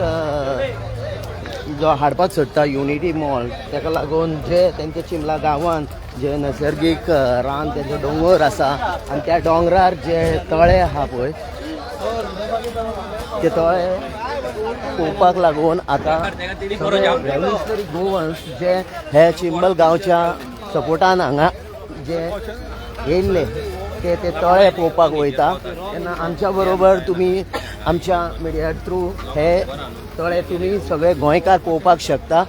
जो हाडपाक सोदता युनिटी मॉल, ताका लागून जे तेंच्या चिमला गांवांत जे नैसर्गीक रान तेंचो दोंगर आसा आनी त्या दोंगरार जे तळे आहा पळय ते तळे पळोवपाक लागून आतां रेव्होल्युशनरी गोवन्स जे हे चिंबल गांवच्या सपोर्टान हांगा जे येयल्ले ते ते तळे पळोवपाक वयता. तेन्ना आमच्या बरोबर तुमी आमच्या मिडिया थ्रू हे तळे तुमी सगळे गोंयकार पळोवपाक शकता.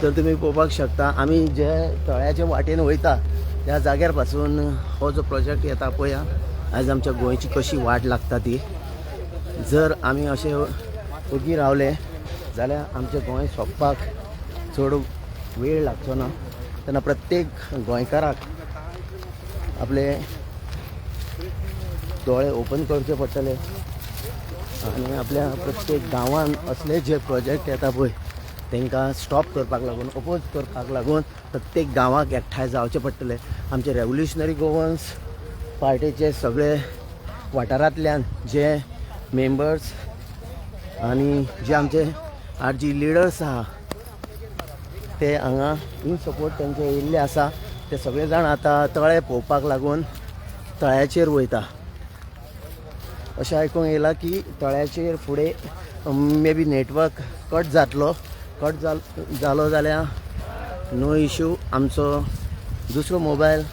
तर तुमी पळोवपाक शकता आमी जे तळ्याचे वाटेन वयता त्या जाग्यार पासून हो जो प्रोजेक्ट येता पळय आयज आमच्या गोंयची कशी वाट लागता ती. जर आमी अशे ओगी रावले जाल्यार आमचें गोंय सोंपपाक चड वेळ लागचो ना. तेन्ना प्रत्येक गोंयकाराक आपले दोळे ओपन करचे पडटले आनी आपल्या प्रत्येक गांवान असले जे प्रोजेक्ट येता पळय तांकां स्टॉप करपाक लागून, अपोज करपाक लागून प्रत्येक गांवाक एकठांय जावचें पडटलें. आमचे रेव्होल्युशनरी गोवन्स पार्टीचे सगळे वाठारांतल्यान जे मेंबर्स आनी जे आमचे आर जी लिडर्स आहा ते हांगा इन सपोर्ट तांचे येयल्ले आसा. ते सगळे जाण आतां तळे पळोवपाक लागून तळ्याचेर वयता. अशें आयकूंक येयलां की तळ्याचेर फुडें मे बी नेटवर्क कट जातलो. कट जालो जाल्यार नो इशू, आमचो दुसरो मोबायल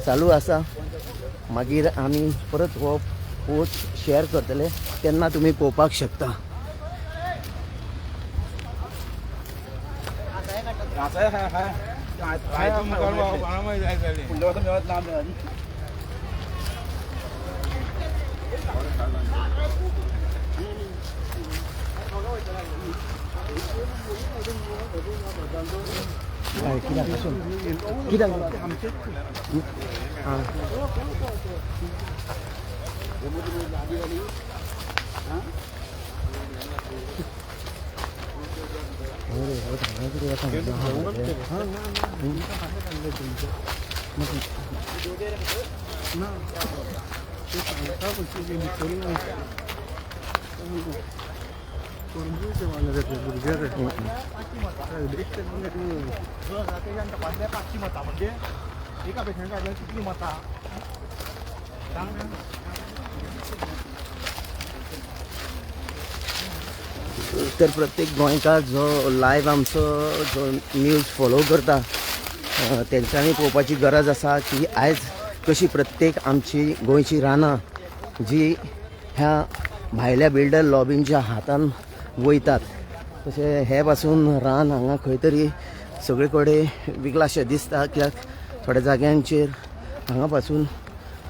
चालू आसा. मागीर आमी परत हो पोस्ट शेअर करतले तेन्ना तुमी पळोवपाक शकता. कित्याक तर प्रत्येक गोंयकार जो लायव्ह आमचो जो न्यूज फॉलो करता तेंच्यांनी पळोवपाची गरज आसा की आयज कशी प्रत्येक आमची गोंयची रानां जी ह्या भायल्या बिल्डर लॉबींच्या हातान वयतात, तशें हे पासून रान हांगा खंय तरी सगळे कडेन विकलाशें दिसता. कित्याक थोड्या जाग्यांचेर हांगा पासून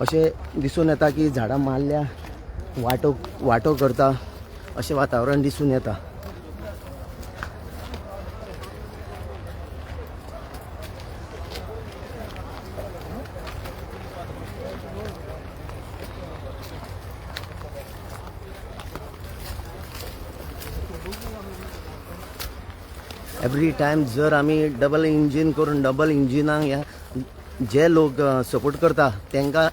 अशें दिसून येता की झाडां मारल्या, वाटो वाटो करता अशें वातावरण दिसून येता. एवरी टायम जर आमी डबल इंजीन करून डबल इंजिनाक ह्या जे लोक सपोर्ट करता तांकां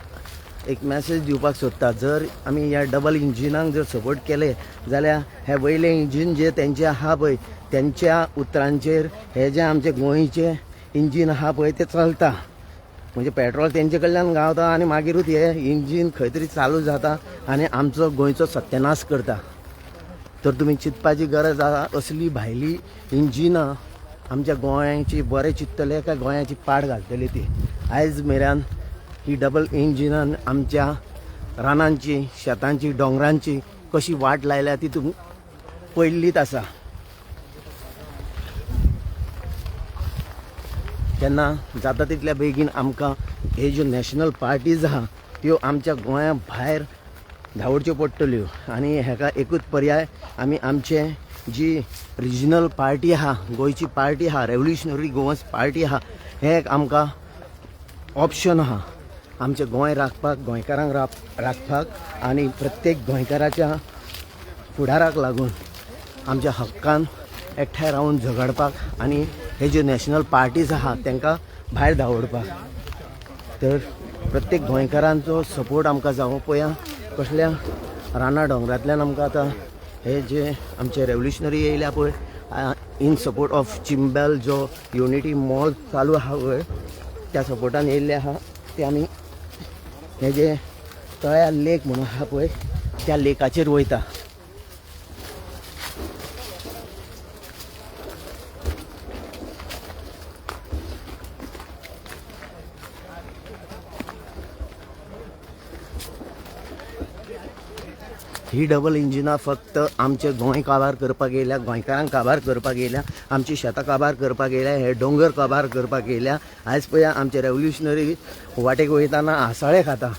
एक मॅसेज दिवपाक सोदता, जर आमी ह्या डबल इंजिनाक जर सपोर्ट केले जाल्यार हे वयले इंजीन जे तेंचे आहा पळय तेंच्या उतरांचेर हे जे आमचे गोंयचे इंजीन आहा पळय ते चलता. म्हणजे पेट्रोल तेंचे कडल्यान गावता आनी मागीरूच हे इंजीन खंय तरी चालू जाता आनी आमचो गोंयचो सत्यानाश करता. तर तुमी चिंतपाची गरज आसा, असली भायली इंजिनां आमच्या गोंयाची बरें चिंततले काय गोंयाची पाड घालतली ती. आयज मेरेन ही डबल इंजिनान आमच्या रानांची, शेतांची, दोंगरांची कशी वाट लायल्या ती तुमी पळयल्लीच आसा. तेन्ना जाता तितल्या बेगीन आमकां हे ज्यो नॅशनल पार्टीज आहा त्यो आमच्या गोंया भायर धांवडच्यो पडटल्यो आनी हेका एकूच पर्याय, आमी आमचे जी रिजनल पार्टी आहा, गोंयची पार्टी आहा, रेवोल्युशनरी गोवन्स पार्टी आहा, हें एक आमकां ऑप्शन आहा आमचें गोंय राखपाक, गोंयकारांक राखपाक आनी प्रत्येक गोंयकाराच्या फुडाराक लागून आमच्या हक्कान एकठांय रावन झगडपाक आनी हे ज्यो नॅशनल पार्टीज आहा तांकां भायर धांवडपाक. तर प्रत्येक गोंयकारांचो सपोर्ट आमकां जावं. पळया कसल्या राना दोंगरांतल्यान आमकां आतां हे जे आमचे रेवोल्युशनरी येयल्या पळय इन सपोर्ट ऑफ चिंबल जो युनिटी मॉल चालू आहा पळय त्या सपोर्टान येयल्ले आहा ते आमी हे जे तळ्या लेक म्हणून आहा पळय त्या लेकाचेर वयता. ही डबल इंजिनां फक्त आमचे गोंय काबार करपाक येयल्या, गोंयकारांक काबार करपाक येयल्या, आमची शेतां काबार करपाक येयल्या, हे दोंगर काबार करपाक येयल्या. आयज पळया आमचे रेवोल्युशनरी वाटेक वयताना हासाळे खाता.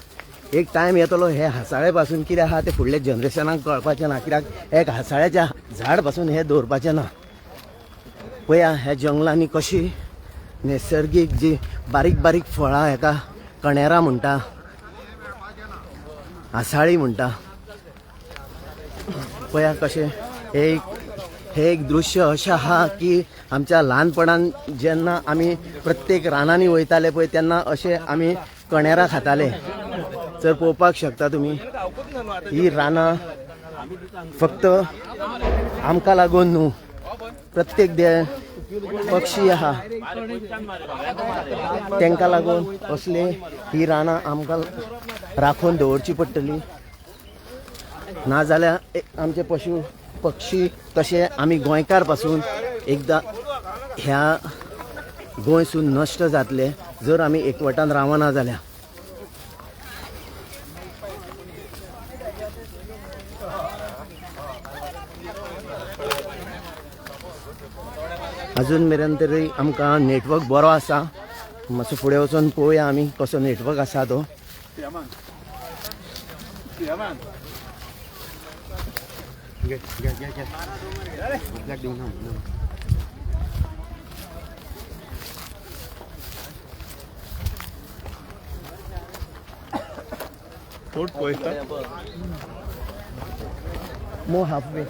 एक टायम येतलो हे हासाळे पासून कितें आहा तें फुडल्या जनरेशनाक कळपाचें ना, कित्याक एक हासाळ्याच्या झाड पासून हें दवरपाचें ना. पळया ह्या जंगलांनी कशी नैसर्गीक जी बारीक बारीक फळां हेका कणेरां म्हणटा, हासाळी म्हणटा. पळया कशें हे एक दृश्य अशें आहा की आमच्या ल्हानपणान जेन्ना आमी प्रत्येक रानांनी वयताले पळय तेन्ना अशें आमी कणेरां खाताले. तर पळोवपाक शकता तुमी ही रानां फक्त आमकां लागून न्हू, प्रत्येक दे पक्षी आहा तांकां लागून असले ही रानां आमकां राखून दवरची पडटली. नाजाल्यार आमचे पशु पक्षी तशें आमी गोंयकार पासून एकदां ह्या गोंयसून नश्ट जातले जर आमी एकवटान रावना जाल्यार. अजून मेरेन तरी आमकां नेटवर्क बरो आसा. मातसो फुडें वचून पळोवया आमी कसो नेटवर्क आसा तो. More halfway.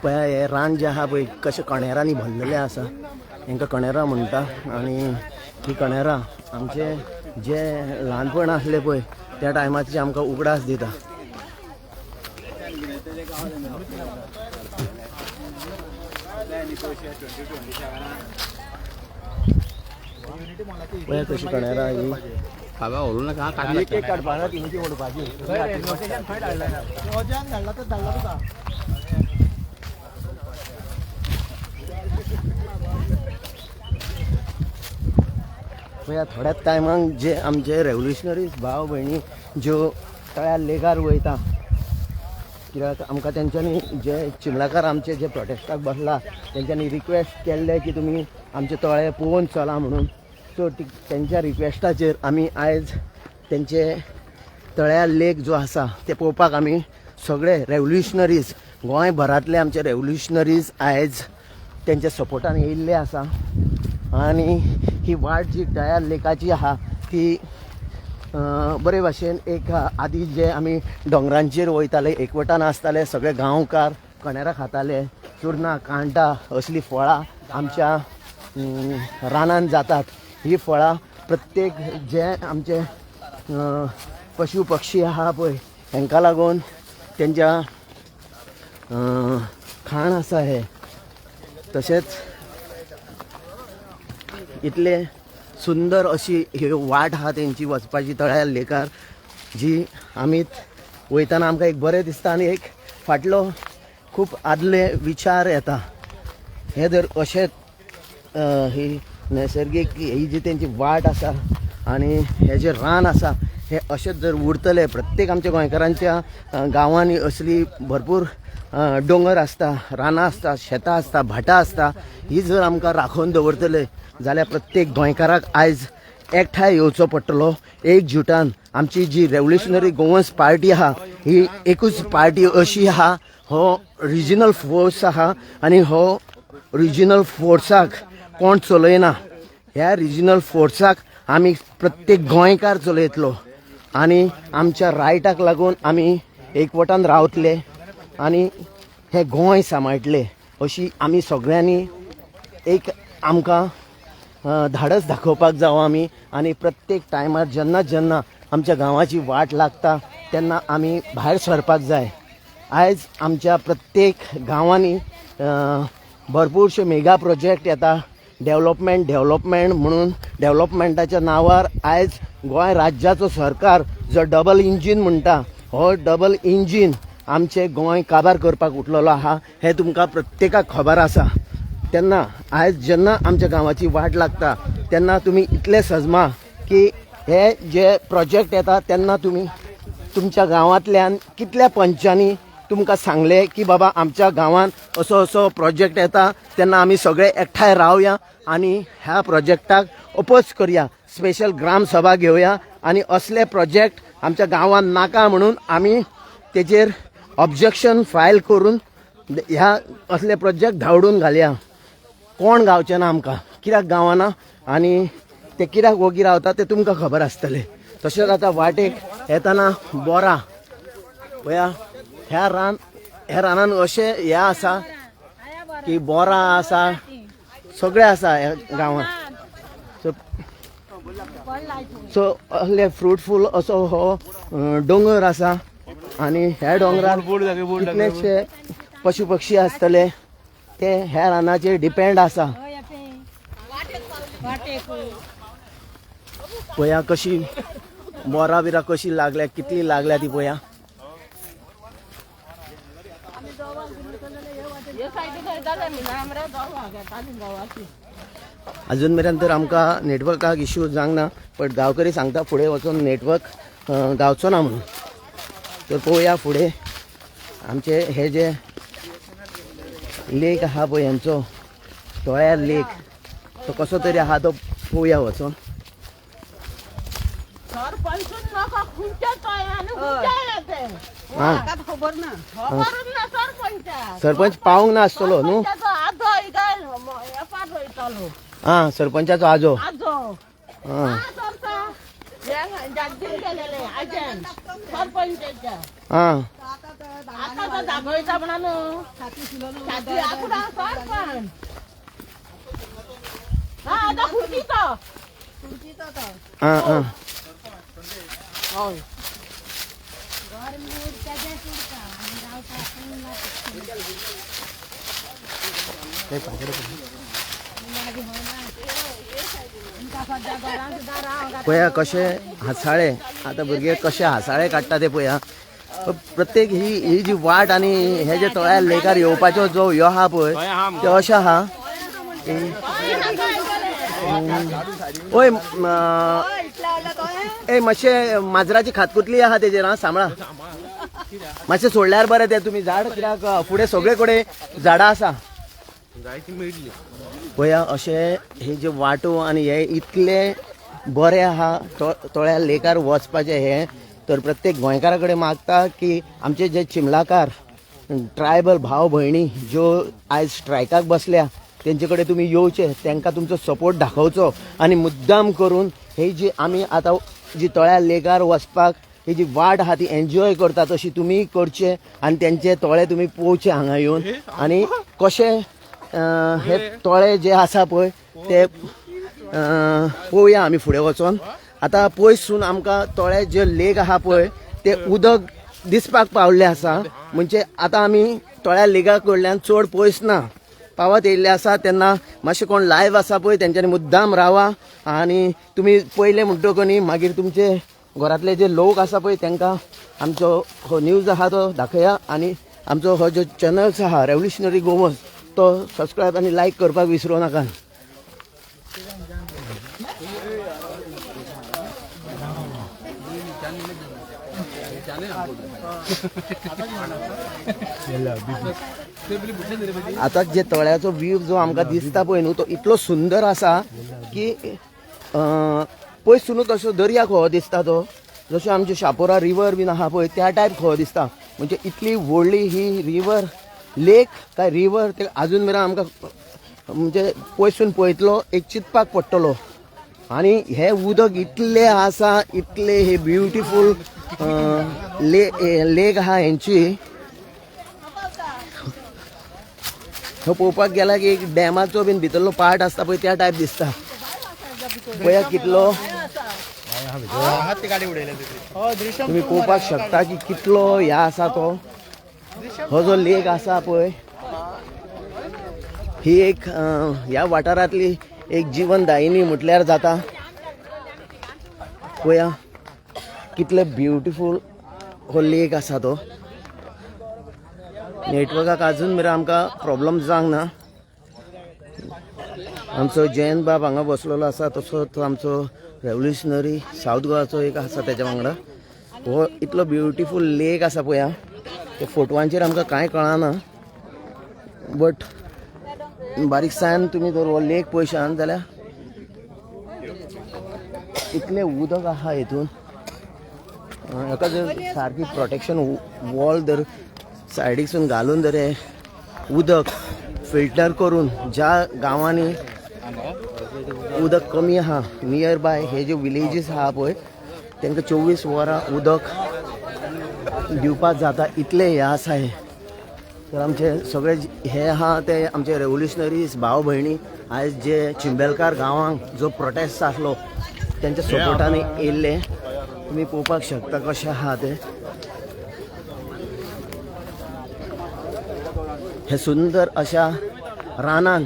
पळय हे रान जें आहा पळय कशें कणेरांनी भरलेलें आसा. हेंकां कणेरां म्हणटा आनी ही कणेरां आमचे जे ल्हानपण आसलें पळय त्या टायमाचे आमकां उगडास दिता. पळय कशी कणेरां ही एक एक काडपा ती ओडपाची. पळय थोड्याच टायमाक जे आमचे रेवल्युशनरीज भाव भयणी ज्यो तळ्यार लेकार वयता कित्याक आमकां तेंच्यांनी जे चिमलाकार आमचे जे प्रोटेस्टाक बसला तेंच्यांनी रिक्वेस्ट केल्ले की तुमी आमचे तळे पळोवन चला म्हणून. सो तेंच्या रिक्वेस्टाचेर आमी आयज तेंचे तळ्या लेक जो आसा ते पळोवपाक आमी सगळे रेवल्युशनरीज गोंयभरांतले आमचे रेवल्युशनरीज आयज तेंच्या सपोर्टान येयल्ले आसा. आनी ही वाट जी तळ्या लेकाची आहा ती बरे भाशेन एक आदी जे आमी दोंगरांचेर वयताले एकवटान आसताले सगळे गांवकार कणेरां खाताले, चुरनां कांटा असलीं फळां आमच्या रानान जातात. ही फळां प्रत्येक जे आमचे पशु पक्षी आहा पळय हेंकां लागून तेंच्या खाण आसा हें. तशेंच इतले सुंदर अशी ही वाट आहा तेंची वचपाची तळ्या लेकार जी आमी वयताना आमकां एक बरें दिसता आनी एक फाटलो खूब आदले विचार येता. हे जर अशें ही नैसर्गीक ही जी तेंची वाट आसा आनी हे जे रान आसा हे अशेंच जर उरतले प्रत्येक आमच्या गोंयकारांच्या गांवांनी असली भरपूर दोंगर आसता, रानां आसता, शेतां आसता, भाटां आसता, ही जर आमकां राखोवन दवरतले जाल्यार प्रत्येक गोंयकाराक आयज एकठांय येवचो पडटलो एकजुटान. आमची जी रेवल्युशनरी गोवन्स पार्टी आहा ही एकूच पार्टी अशी आहा, हो रिजनल फोर्स आहा आनी हो रिजनल फोर्साक कोण चलयना. ह्या रिजनल फोर्साक आमी प्रत्येक गोंयकार चलयतलो आनी आमच्या रायटाक लागून आमी एकवटान रावतले आनी हे गोंय सांबाळटले अशी आमी सगळ्यांनी एक आमकां धाडस दाखोवपाक जावो आमी. आनी प्रत्येक टायमार जेन्ना जेन्ना आमच्या गांवाची वाट लागता तेन्ना आमी भायर सरपाक जाय. आयज आमच्या प्रत्येक गांवांनी भरपूरशे मेगा प्रोजेक्ट येता, डेव्हलपमेंट डेव्हलपमेंट म्हणून डेव्हलपमेंटाच्या नांवार आयज गोंय राज्याचो सरकार जो डबल इंजीन म्हणटा हो डबल इंजीन आमचे गोंय काबार करपाक उठलेलो आहा हें तुमकां प्रत्येकाक खबर आसा. तेन्ना आयज जेन्ना आमच्या गांवाची वाट लागता तेन्ना तुमी इतले सजमा की हे जे प्रोजेक्ट येता तेन्ना तुमी तुमच्या गांवांतल्यान कितल्या पंचांनी तुमकां सांगलें की बाबा आमच्या गांवांत असो असो प्रोजेक्ट येता तेन्ना आमी सगळे एकठांय रावया आनी ह्या प्रोजेक्टाक अपोज करया, स्पेशल ग्राम सभा घेवया आनी असले प्रोजेक्ट आमच्या गांवांत नाका म्हणून आमी तेजेर ऑब्जेक्शन फायल करून ह्या असले प्रोजेक्ट धांवडून घालया. कोण गावचे ना आमकां, कित्याक गावना आनी ते कित्याक वोगी रावता ते तुमकां खबर आसतलें. तशेंच आतां वाटेक येतना बोरां पळया ह्या रानान अशें हें आसा की बोरां आसा, सगळें आसा ह्या गांवांत. सो सो असले फ्रुटफूल असो हो दोंगर आसा आनी ह्या दोंगरार कितलेशे पशु पक्षी आसतले ते ह्या रानाचेर डिपेंड आसा. पळया कशी बोरां बिरां कशी लागल्या, कितली लागल्या ती पळया. अजून मेरेन तर आमकां नेटवर्काक इश्यू जावंक ना, बट गांवकरी सांगता फुडें वचून नेटवर्क गावचो ना म्हणून. तर पळोवया फुडें आमचे हे जे लेक आहा पळय हेंचो तोळ्यार लेक तो कसो तरी आहा तो पळोवया वचून. सरपंच पावंक ना आसतलो न्हू? हा, सरपंचाचो आजो. हा हा हा. पळया कशे हासाळे आतां भुरगे कशे हासाळे काडटा ते पळया. प्रत्येक ही ही जी वाट आनी हे जे तळ्या लेकार येवपाचो जो यो आहा पळय ते अशें आहा. ओय ए मातशें माजराची खातकुतली आहा तेजेर. आं सांबाळा मातशें सोडल्यार बरें तें तुमी झाड, कित्याक फुडें सगळे कडेन झाडां आसा. पळया अशें हे जे वाटो आनी हे इतले बरें आहा तळ्या लेकार वचपाचें हें. तर प्रत्येक गोंयकारा कडेन मागता की आमचे जे चिमलाकार ट्रायबल भाव भयणी ज्यो आयज स्ट्रायकाक बसल्या तेंचे कडेन तुमी येवचे, तांकां तुमचो सपोर्ट दाखोवचो आनी मुद्दाम करून ही जी आमी आतां जी तळ्या लेकार वचपाक ही जी वाट आहा ती एन्जॉय करता तशी तुमी करचे आनी तेंचे तोळे तुमी पळोवचे हांगा येवन. आनी कशें हे तोळे जे आसा पळय ते पळोवया आमी फुडें वचोन. आतां पयसून आमकां तोळे जे लेक आहा पळय ते उदक दिसपाक पावल्ले आसा. म्हणजे आतां आमी तोळ्या लेका कडल्यान चड पयस ना पावत येयल्ले आसा. तेन्ना मातशें कोण लायव आसा पळय तेंच्यांनी मुद्दाम रावा आनी तुमी पयले म्हणटकच न्ही मागीर तुमचे घरांतले जे लोक आसा पळय तांकां आमचो हो न्यूज आहा तो दाखया आनी आमचो हो जो चॅनल्स आहा रेवोल्युशनरी गोवन्स तो सबस्क्रायब आनी लायक करपाक विसरूं नाका. आतां जे तळ्याचो व्यू जो आमकां दिसता पळय न्हू तो इतलो सुंदर आसा की पयसूनूच असो दर्या खो दिसता तो, जशें आमचे शापोरा रिवर बीन आहा पळय त्या टायप खो दिसता. म्हणजे इतली व्हडली ही रिवर लेक काय रिवर ते अजून मेरेन आमकां म्हणजे पयसून पळयतलो एक चिंतपाक पडटलो. आनी हे उदक इतले आसा, इतले हे ब्युटिफूल लेक आहा हेंची. हो पळोवपाक गेला की एक डॅमाचो बीन भितरलो पार्ट आसता पळय त्या टायप दिसता. पळया कितलो तुमी पळोवपाक शकता की कितलो ह्या आसा तो हो जो लेक आसा पळय ही एक ह्या वाठारांतली एक जीवनदायिनी म्हटल्यार जाता. पळया कितले ब्युटिफूल हो लेक आसा तो. नेटवर्काक अजून मेरेन आमकां प्रॉब्लम जावंक ना. आमचो जयंत बाब हांगा बसलेलो आसा, तसो तो आमचो रेवोल्युशनरी सावथ गोवाचो एक आसा तेच्या वांगडा. हो इतलो ब्युटिफूल लेक आसा पळया, ते फोटवांचेर आमकां कांय कळना बट बारीकसाण तुमी जर हो लेक पळयशात जाल्यार इतलें उदक आहा हितून. हाका जर सारकी प्रोटेक्शन वॉल जर सायडीकसून घालून जर हे उदक फिल्टर करून ज्या गांवांनी उदक कमी आहा नियर बाय हे जे विलेजीस आहा पळय तांकां 24 वरां उदक दिवपाक जाता इतलें हें आसा हें. तर आमचे सगळे हे आहा ते आमचे रेवोल्युशनरीज भाव भयणी आयज जे चिंबेलकार गांवांक जो प्रोटेस्ट आसलो तेंच्या सपोर्टान येयल्ले. तुमी पळोवपाक शकता कशें आहा ते. हे सुंदर अशा रानान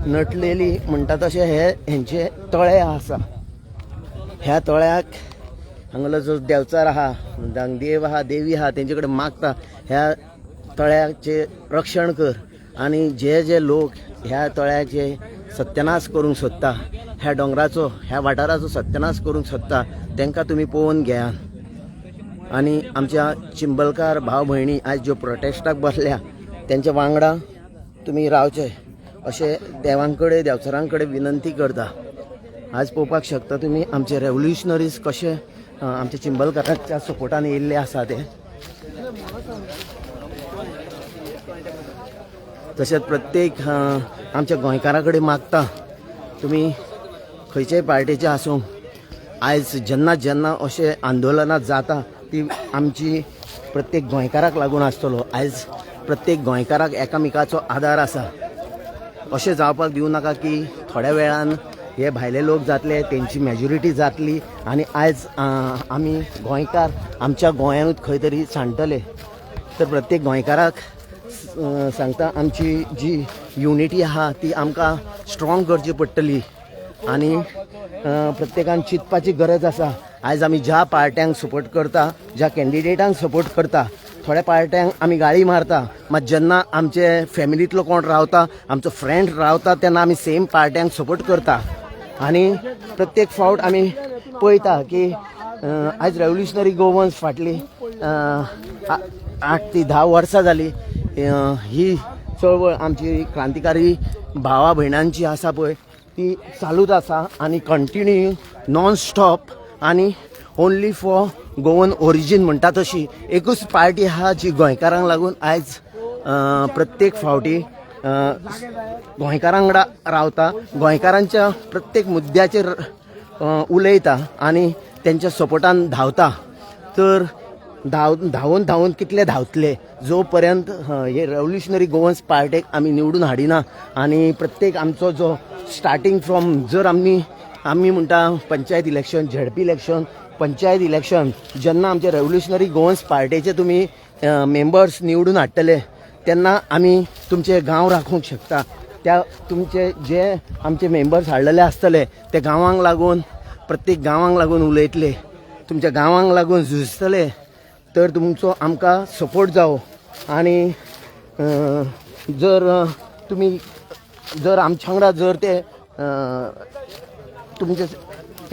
नटलेली म्हणटा तशें हे हेंचे तळे आसा. ह्या तळ्याक हांगलो जो देवचार आहा, देव आहा, देवी आहा तेंचे कडेन मागता ह्या तळ्याचें रक्षण कर आनी जे जे लोक ह्या तळ्याचे सत्यानाश करूंक सोदता, ह्या दोंगराचो ह्या वाठाराचो सत्यानाश करूंक सोदता तांकां तुमी पळोवन घेयात. आनी आमच्या चिंबलकार भाव भयणी आयज ज्यो प्रोटेस्टाक बसल्या तेंच्या वांगडा तुमी रावचे अशें देवांकडे देवचारां कडेन विनंती करता. आज पळोवपाक शकता तुमी आमचे रेवोल्युशनरीज कशे आमच्या चिंबलकारांच्या सपोर्टान येयल्ले आसा ते. तशेंच प्रत्येक आमच्या गोंयकारां कडेन मागता तुमी खंयच्याय पार्टीचे आसूं, आयज जेन्ना जेन्ना अशें आंदोलनां जाता ती आमची प्रत्येक गोंयकाराक लागून आसतलो. आयज प्रत्येक गोंयकाराक एकामेकाचो आदार आसा. अशें जावपाक दिवं नाका की थोड्या वेळान हे भायले लोक जातले, तेंची मेजॉरिटी जातली आनी आयज आमी गोंयकार आमच्या गोंयांत खंय तरी सांडटले. तर प्रत्येक गोंयकाराक सांगता आमची जी युनिटी आहा ती आमकां स्ट्रॉंग करची पडटली आनी प्रत्येकान चिंतपाची गरज आसा. आयज आमी ज्या पार्ट्यांक सपोर्ट करता, ज्या कॅन्डिडेटांक सपोर्ट करता, थोड्या पार्ट्यांक आमी गाळी मारता, मात जेन्ना आमचे फॅमिलींतलो कोण रावता, आमचो फ्रेंड रावता तेन्ना आमी सेम पार्ट्यांक सपोर्ट करता. आनी प्रत्येक फावट आमी पळयता की आयज रेवोल्युशनरी गोवन्स फाटली 8 ते 10 वर्सां जाली ही चळवळ आमची क्रांतिकारी भावा भयणांची आसा पळय ती चालूच आसा आनी कंटिन्यू नॉन स्टॉप आनी ओन्ली फॉर गोवन ओरिजीन म्हणटा तशी एकूच पार्टी आहा जी गोंयकारांक लागून आयज प्रत्येक फावटी गोंयकारां वांगडा रावता, गोंयकारांच्या प्रत्येक मुद्द्याचेर उलयता आनी तेंच्या सपोर्टान धांवता. तर धांवून धांवून कितले धांवतले जो पर्यंत हे रेवोल्युशनरी गोवन्स पार्टेक आमी निवडून हाडिना. आनी प्रत्येक आमचो जो स्टार्टींग फ्रॉम जर आमी आमी म्हणटा panchayat election, ZP election, panchayat election जेन्ना आमचे रेवोल्युशनरी गोवन्स पार्टेचे तुमी मेंबर्स निवडून हाडटले तेन्ना आमी तुमचे गांव राखूंक शकता. त्या तुमचे जे आमचे मेंबर्स हाडलेले आसतले ते गांवांक लागून, प्रत्येक गांवांक लागून उलयतले, तुमच्या गांवांक लागून झुजतले, तर तुमचो आमकां सपोर्ट जावो. आनी जर तुमी जर आमच्या वांगडा जर ते तुमचे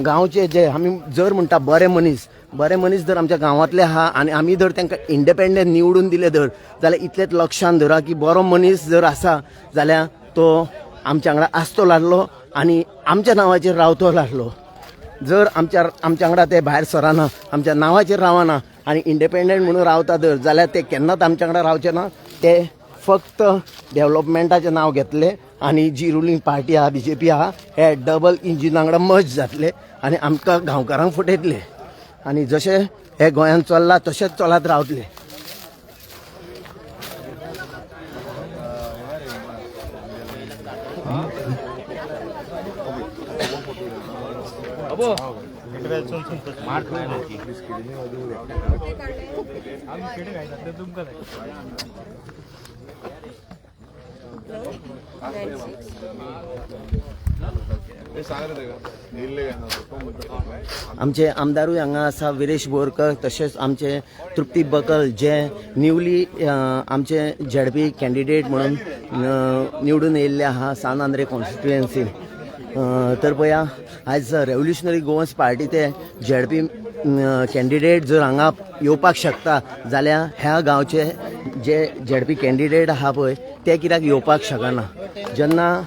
गांवचे जे आमी जर म्हणटा बरे मनीस, बरे मनीस जर आमच्या गांवांतले आहा आनी आमी जर तांकां इंडिपेंडंट निवडून दिले धर जाल्यार इतलेंच लक्षान धरा की बरो मनीस जर आसा जाल्यार तो आमच्या वांगडा आसतो लागलो आनी आमच्या नांवाचेर रावतो लागलो. जर आमच्या आमच्या वांगडा ते भायर सरना, आमच्या नांवाचेर रावना आनी इंडिपेंडंट म्हणून रावता धर जाल्यार ते केन्नाच आमच्या वांगडा रावचे ना. ते फक्त डेवलपमेंटाचें नांव घेतले आनी जी रुलींग पार्टी आहा, बीजेपी आहा, हे डबल इंजिना वांगडा मर्ज जातले आनी आमकां गांवकारांक फटयतले आनी जशें हे गोंयांत चल्लां तशेंच चलत रावतले. आमचे आमदारूय हांगा आसा विरेश बोरकर, तशेंच आमचे तृप्ती बकल जे न्यूली आमचे झेडपी कॅन्डिडेट म्हणून निवडून येयल्ले आहा सान आंद्रे कॉन्स्टिट्युएन्सीन. तर पळया आयज रेवोल्युशनरी गोवन्स पार्टी ते झेडपी कॅन्डिडेट जर हांगा येवपाक शकता जाल्यार ह्या गांवचे जे झेडपी कॅन्डिडेट आहा पळय ते कित्याक येवपाक शकना. जेन्ना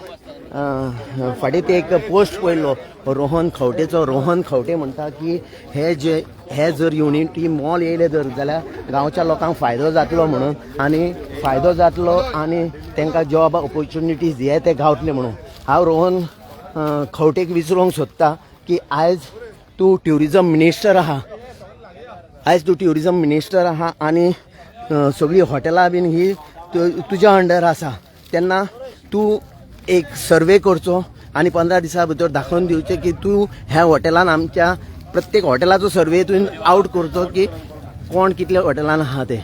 फाटीं ते एक पोस्ट पळयल्लो रोहन खंवटेचो, रोहन खंवटे म्हणटा की हे जे हे जर युनिटी मॉल येयले जर जाल्यार गांवच्या लोकांक फायदो जातलो म्हणून आनी फायदो जातलो आनी तांकां जॉब ऑपॉर्च्युनिटीज हे ते गावतले म्हणून. हांव रोहन खंवटेक विचारूंक सोदता की आयज तूं ट्युरिजम मिनिस्टर आहा, आयज तूं ट्युरिजम मिनिस्टर आहा आनी सगळीं हॉटेलां बीन ही तुज्या अंडर आसा, तेन्ना तूं एक सर्वे करचो आनी 15 दिसां भितर दाखोवन दिवचें की तूं ह्या हॉटेलान आमच्या प्रत्येक हॉटेलाचो सर्वे तुवें आवट करचो की कोण कितल्या हॉटेलान आहा ते.